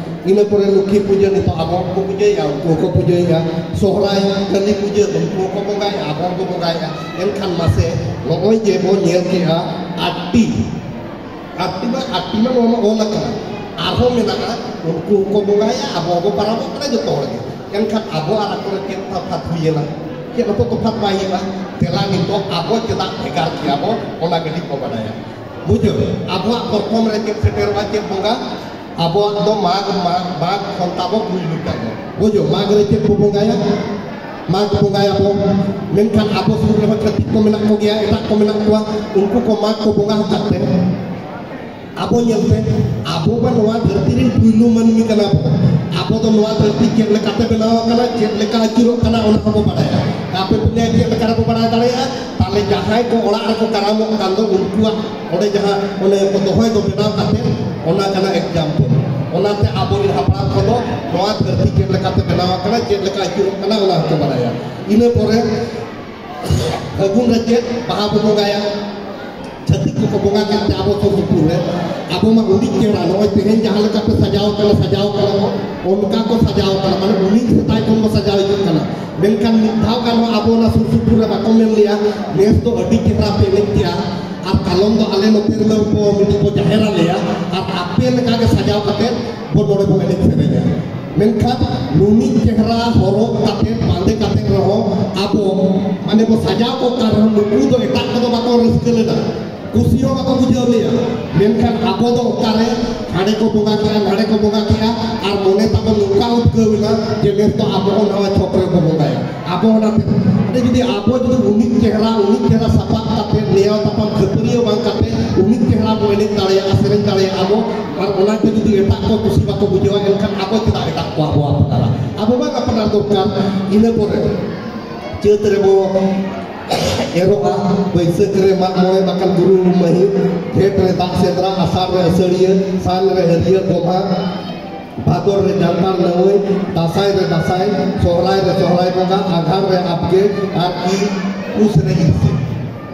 ᱤᱱᱟᱹ ᱯᱚᱨᱮ ᱞᱚᱠᱠᱷᱤ ᱯᱩᱡᱟᱹ, ᱱᱤᱛᱚᱜ ᱟᱵᱚ ᱦᱚᱸᱠᱚ ᱯᱩᱡᱟᱹᱭᱮᱫᱼᱟ, ᱩᱱᱠᱩ ᱦᱚᱸᱠᱚ ᱯᱩᱡᱟᱹᱭᱮᱫᱼᱟ᱾ ᱥᱚᱦᱨᱟᱭ, ᱠᱟᱹᱞᱤ ᱯᱩᱡᱟᱹ, ᱩᱱᱠᱩ ᱦᱚᱸᱠᱚ ᱵᱚᱸᱜᱟᱭᱮᱫᱼᱟ, ᱟᱵᱚ ᱦᱚᱸᱠᱚ ᱵᱚᱸᱜᱟᱭᱮᱫᱼᱟ᱾ ᱮᱱᱠᱷᱟᱱ ᱢᱟᱥᱮ, ᱱᱚᱜᱼᱚᱭ ᱡᱮ ᱵᱚᱱ ᱧᱮᱞ ᱠᱮᱫᱼᱟ, ᱟᱴᱴᱤ, ᱟᱴᱴᱤ ᱢᱟ, ᱟᱴᱴᱤ ᱢᱟ ᱱᱚᱣᱟ ᱢᱟ ᱚᱞ ᱟᱠᱟᱱᱟ, ᱟᱨᱦᱚᱸ ᱢᱮᱱᱟᱜᱼᱟ, ᱩᱱᱠᱩ ᱦᱚᱸᱠᱚ ᱵᱚᱸᱜᱟᱭᱟ, ᱟᱵᱚ ᱦᱚᱸᱵᱚ ᱯᱟᱨᱟᱵᱚᱜ ᱠᱟᱱᱟ ᱡᱚᱛᱚ ᱦᱚᱲ ᱜᱮ᱾ ᱮᱱᱠᱷᱟᱱ ᱟᱵᱚ ᱟᱨ ᱟᱠᱚ ᱨᱮ ᱪᱮᱫ ᱛᱚᱯᱷᱟᱛ ᱦᱩᱭᱮᱱᱟ? ᱪᱮᱫ ᱦᱚᱸᱛᱚ ᱛᱚᱯᱷᱟᱛ ᱵᱟᱭ ᱦᱩᱭᱩᱜᱼᱟ᱾ ᱫᱮᱞᱟ ᱱᱤᱛᱚᱜ ᱟᱵᱚ ᱪᱮᱫᱟᱜ ᱵᱷᱮᱜᱟᱨ ᱜᱮᱭᱟ ᱵᱚ, ᱚᱱᱟ ᱠᱟᱹᱴᱤᱡ ᱵᱚ ᱵᱟᱰᱟᱭᱟ᱾ ᱵᱩᱡᱷᱟᱹᱣ, ᱟᱵᱚᱣᱟᱜ ᱯᱨᱚᱛᱷᱚᱢ ᱨᱮ ᱪᱮᱫ ᱥᱮᱴᱮᱨᱚᱜᱼᱟ, ᱪᱮᱫ ᱵᱚᱸᱜᱟ? ᱟᱵᱚᱣᱟᱜ ᱫᱚ ᱢᱟᱜᱽ, ᱢᱟᱜᱽ, ᱢᱟᱜᱽ ᱠᱷᱚᱱ ᱛᱟᱵᱚ ᱯᱩᱭᱞᱩ ᱛᱟᱵᱚ᱾ ᱵᱩᱡᱷᱟᱹᱣ, ᱢᱟᱜᱽ ᱨᱮ ᱪᱮᱫ ᱵᱚ ᱵᱚᱸᱜᱟᱭᱟ? ᱢᱟᱜᱽ ᱵᱚᱸᱜᱟᱭᱟᱵᱚ᱾ ᱢᱮᱱᱠᱷᱟᱱ ᱟᱵᱚ ᱥᱩᱨ ᱨᱮᱦᱚᱸ ᱪᱷᱟᱹᱛᱤᱠ ᱠᱚ ᱢᱮᱱᱟᱜ ᱠᱚᱜᱮᱭᱟ, ᱮᱴᱟᱜ ᱠᱚ ᱢᱮᱱᱟᱜ ᱠᱚᱣᱟ, ᱩᱱᱠᱩ ᱠᱚ ᱢᱟᱜᱽ ᱠᱚ ᱵᱚᱸᱜᱟ ᱟᱠᱟᱫ ᱛᱮ ᱟᱵᱚ ᱧᱮᱞ ᱯᱮ, ᱟᱵᱚ ᱢᱟ ᱱᱚᱣᱟ ᱫᱷᱟᱹᱨᱛᱤ ᱨᱮᱱ ᱯᱩᱭᱞᱩ ᱢᱟᱹᱱᱢᱤ ᱠᱟᱱᱟ ᱵᱚ᱾ ᱟᱵᱚ ᱫᱚ ᱱᱚᱣᱟ ᱫᱷᱟᱹᱨᱛᱤ ᱪᱮᱫ ᱞᱮᱠᱟᱛᱮ ᱵᱮᱱᱟᱣ ᱟᱠᱟᱱᱟ, ᱪᱮᱫ ᱞᱮᱠᱟ ᱟᱹᱪᱩᱨᱚᱜ ᱠᱟᱱᱟ, ᱚᱱᱟ ᱦᱚᱸᱵᱚ ᱵᱟᱰᱟᱭᱟ᱾ ᱟᱯᱮ ᱯᱮ ᱞᱟᱹᱭᱟ ᱪᱮᱫ ᱞᱮᱠᱟ ᱨᱮᱵᱚ ᱵᱟᱰᱟᱭ ᱫᱟᱲᱮᱭᱟᱜᱼᱟ? ᱛᱟᱦᱞᱮ ᱡᱟᱦᱟᱸᱭ ᱠᱚ ᱚᱲᱟᱜ ᱨᱮᱠᱚ ᱠᱟᱨᱟᱢᱚᱜ ᱠᱟᱱ ᱫᱚ, ᱩᱱᱠᱩᱣᱟᱜ ᱚᱸᱰᱮ ᱡᱟᱦᱟᱸ ᱚᱱᱮ ᱠᱚ ᱫᱚᱦᱚᱭ ᱫᱚ ᱵᱮᱱᱟᱣ ᱠᱟᱛᱮ, ᱚᱱᱟ ᱠᱟᱱᱟ example᱾ ᱚᱱᱟᱛᱮ ᱟᱵᱚᱨᱮᱱ ᱦᱟᱯᱲᱟᱢ ᱠᱚᱫᱚ ᱱᱚᱣᱟ ᱫᱷᱟᱹᱨᱛᱤ ᱪᱮᱫ ᱞᱮᱠᱟᱛᱮ ᱵᱮᱱᱟᱣ ᱟᱠᱟᱱᱟ, ᱪᱮᱫ ᱞᱮᱠᱟ ᱟᱹᱪᱩᱨᱚᱜ ᱠᱟᱱᱟ, ᱚᱱᱟ ᱦᱚᱸᱠᱚ ᱵᱟᱰᱟᱭᱟ᱾ ᱤᱱᱟᱹ ᱯᱚᱨᱮ ᱯᱷᱟᱹᱜᱩᱱ ᱨᱮ ᱪᱮᱫ ᱵᱟᱦᱟ ᱵᱚ ᱵᱚᱸᱜᱟᱭᱟ? ᱪᱷᱟᱹᱛᱤᱠ ᱠᱚᱠᱚ ᱵᱚᱸᱜᱟ ᱠᱮᱫ ᱛᱮ ᱟᱵᱚ ᱥᱩᱨ ᱥᱩᱯᱩᱨ ᱨᱮ ᱟᱵᱚ ᱢᱟ ᱩᱱᱤᱡ ᱪᱮᱦᱨᱟ, ᱱᱚᱜᱼᱚᱭ ᱛᱮᱦᱮᱧ ᱡᱟᱦᱟᱸ ᱞᱮᱠᱟ ᱯᱮ ᱥᱟᱡᱟᱣ ᱠᱟᱱᱟ, ᱥᱟᱡᱟᱣ ᱠᱟᱱᱟ ᱠᱚ, ᱚᱱᱠᱟ ᱠᱚ ᱥᱟᱡᱟᱣ ᱠᱟᱱᱟ, ᱢᱟᱱᱮ ᱩᱱᱤ ᱥᱮᱫᱟᱭ ᱠᱷᱚᱱ ᱵᱚ ᱥᱟᱡᱟᱣ ᱦᱤᱡᱩᱜ ᱠᱟᱱᱟ᱾ ᱢᱮᱱᱠᱷᱟᱱ ᱢᱤᱫ ᱫᱷᱟᱣ ᱜᱟᱱ ᱦᱚᱸ ᱟᱵᱚ ᱚᱱᱟ ᱥᱩᱨ ᱥᱩᱯᱩᱨ ᱨᱮ ᱵᱟᱠᱚ ᱢᱮᱱ ᱞᱮᱭᱟ, "ᱱᱮᱥ ᱫᱚ ᱟᱹᱰᱤ ᱪᱮᱦᱨᱟ ᱯᱮ ᱮᱱᱮᱡ ᱠᱮᱜᱼᱟ, ᱟᱨ ᱠᱟᱞᱚᱢ ᱫᱚ ᱟᱞᱮ ᱱᱚᱛᱮ ᱨᱮᱞᱮ ᱩᱱᱠᱩ ᱢᱤᱫᱴᱤᱡ ᱠᱚ ᱡᱟᱦᱮᱨ ᱟᱞᱮᱭᱟ, ᱟᱨ ᱟᱯᱮ ᱞᱮᱠᱟ ᱜᱮ ᱥᱟᱡᱟᱣ ᱠᱟᱛᱮ ᱵᱚ ᱱᱚᱰᱮ ᱵᱚ ᱮᱱᱮᱡ ᱥᱮᱨᱮᱧᱟ᱾" ᱢᱮᱱᱠᱷᱟᱱ ᱱᱩᱱᱤ ᱪᱮᱦᱨᱟ ᱦᱚᱨᱚᱜ ᱠᱟᱛᱮ, ᱵᱟᱸᱫᱮ ᱠᱟᱛᱮ ᱨᱮᱦᱚᱸ ᱟᱵᱚ ᱢᱟᱱᱮ ᱵᱚ ᱥᱟᱡᱟᱣ ᱠᱚᱜ ᱠᱟᱱ ᱨᱮᱦᱚᱸ, ᱱᱩᱠᱩ ᱫᱚ ᱮᱴᱟᱜ ᱠᱚᱫᱚ ᱵᱟᱠᱚ ᱨᱟᱹᱥᱠᱟᱹ ᱞᱮᱱᱟ, ᱠᱩᱥᱤ ᱦᱚᱸ ᱵᱟᱠᱚ ᱵᱩᱡᱷᱟᱹᱣ ᱞᱮᱭᱟ᱾ ᱢᱮᱱᱠᱷᱟᱱ ᱟᱵᱚ ᱫᱚ ᱚᱠᱟᱨᱮ ᱦᱟᱸᱰᱮ ᱠᱚ ᱵᱚᱸᱜᱟ ᱠᱮᱜᱼᱟ, ᱱᱟᱰᱮ ᱠᱚ ᱵᱚᱸᱜᱟ ᱠᱮᱜᱼᱟ, ᱟᱨ ᱢᱚᱱᱮ ᱛᱟᱵᱚ ᱱᱚᱝᱠᱟ ᱩᱫᱽᱜᱟᱹᱣ ᱮᱱᱟ ᱡᱮ ᱱᱮᱥ ᱫᱚ ᱟᱵᱚ ᱦᱚᱸ ᱱᱟᱣᱟ ᱪᱷᱚᱠ ᱨᱮᱵᱚ ᱵᱚᱸᱜᱟᱭᱟ᱾ ᱟᱵᱚ ᱚᱱᱟᱛᱮ ᱟᱫᱚ ᱡᱩᱫᱤ ᱟᱵᱚ ᱡᱩᱫᱤ ᱩᱱᱤ ᱪᱮᱦᱨᱟ, ᱩᱱᱤ ᱪᱮᱦᱨᱟ ᱥᱟᱯᱟᱵ ᱠᱟᱛᱮ, ᱱᱮᱭᱟᱣ ᱛᱟᱯᱟᱢ ᱠᱷᱟᱹᱯᱟᱹᱨᱤᱭᱟᱹ ᱵᱟᱝ ᱠᱟᱛᱮ, ᱩᱱᱤ ᱪᱮᱦᱨᱟ ᱵᱚ ᱮᱱᱮᱡ ᱫᱟᱲᱮᱭᱟᱜᱼᱟ, ᱥᱮᱨᱮᱧ ᱫᱟᱲᱮᱭᱟᱜᱼᱟ ᱵᱚ, ᱟᱨ ᱚᱱᱟᱛᱮ ᱡᱩᱫᱤ ᱮᱴᱟᱜ ᱠᱚ ᱠᱩᱥᱤ ᱵᱟᱠᱚ ᱵᱩᱡᱷᱟᱹᱣᱟ, ᱮᱱᱠᱷᱟᱱ ᱟᱵᱚ ᱪᱮᱫᱟᱜ ᱮᱴᱟᱜ ᱠᱚᱣᱟᱜ ᱵᱚ ᱟᱯᱱᱟᱨᱟ? ᱟᱵᱚ ᱵᱟᱝ ᱟᱯᱱᱟᱨ ᱫᱚᱨᱠᱟᱨ᱾ ᱤᱱᱟᱹ ᱯᱚᱨᱮ ᱪᱟᱹᱛ ᱨᱮᱵᱚ ᱮᱨᱚᱜᱼᱟ, ᱵᱟᱹᱭᱥᱟᱹᱠᱷ ᱨᱮ ᱢᱟᱜ ᱢᱚᱬᱮ, ᱵᱟᱠᱷᱟᱱ ᱜᱩᱨᱩ ᱢᱟᱹᱦᱤᱢ, ᱡᱷᱮᱸᱴ ᱨᱮ ᱫᱟᱜ ᱥᱮᱸᱫᱽᱨᱟ, ᱟᱥᱟᱲ ᱨᱮ ᱟᱹᱥᱟᱹᱲᱤᱭᱟᱹ, ᱥᱟᱱ ᱨᱮ ᱦᱟᱹᱨᱭᱟᱹᱲ ᱜᱚᱢᱦᱟ, ᱵᱷᱟᱫᱚᱨ ᱨᱮ ᱡᱟᱱᱛᱷᱟᱲ ᱱᱟᱹᱣᱟᱹᱭ, ᱫᱟᱸᱥᱟᱭ ᱨᱮ ᱫᱟᱸᱥᱟᱭ, ᱥᱚᱦᱨᱟᱭ ᱨᱮ ᱥᱚᱦᱨᱟᱭ ᱵᱚᱸᱜᱟ, ᱟᱸᱜᱷᱟᱲ ᱨᱮ ᱟᱵᱜᱮ, ᱟᱨ ᱤ ᱯᱩᱥ ᱨᱮ ᱤᱨᱥᱤ᱾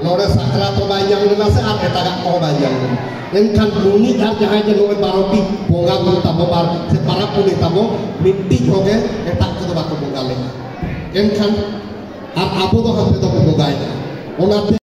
ᱱᱚᱰᱮ ᱥᱟᱠᱨᱟᱛ ᱦᱚᱸ ᱵᱟᱭ ᱧᱟᱢ ᱞᱮᱱᱟ ᱥᱮ ᱟᱨ ᱮᱴᱟᱜᱟᱜ ᱠᱚᱦᱚᱸ ᱵᱟᱭ ᱧᱟᱢ ᱞᱮᱱᱟ᱾ ᱮᱱᱠᱷᱟᱱ ᱱᱩᱱᱤ ᱟᱨ ᱡᱟᱦᱟᱸᱭ ᱡᱮ ᱱᱚᱜᱼᱚᱭ ᱵᱟᱨᱚᱴᱤ ᱵᱚᱸᱜᱟ ᱵᱩᱨᱩ ᱛᱟᱵᱚ ᱟᱨ ᱥᱮ ᱯᱟᱨᱟᱵᱽ ᱯᱩᱱᱟᱹᱭ ᱛᱟᱵᱚ, ᱢᱤᱫᱴᱤᱡ ᱦᱚᱸᱜᱮ ᱮᱴᱟᱜ ᱠᱚᱫᱚ ᱵᱟᱠᱚ ᱵᱚᱸᱜᱟ ᱞᱮᱱᱟ᱾ ᱮᱱᱠᱷᱟᱱ ᱟᱨ ᱟᱵᱚ ᱫᱚ ᱦᱟᱱᱛᱮ ᱫᱚᱵᱚ ᱵᱚᱸᱜᱟᱭᱮᱫᱟ᱾ ᱚᱱᱟᱛᱮ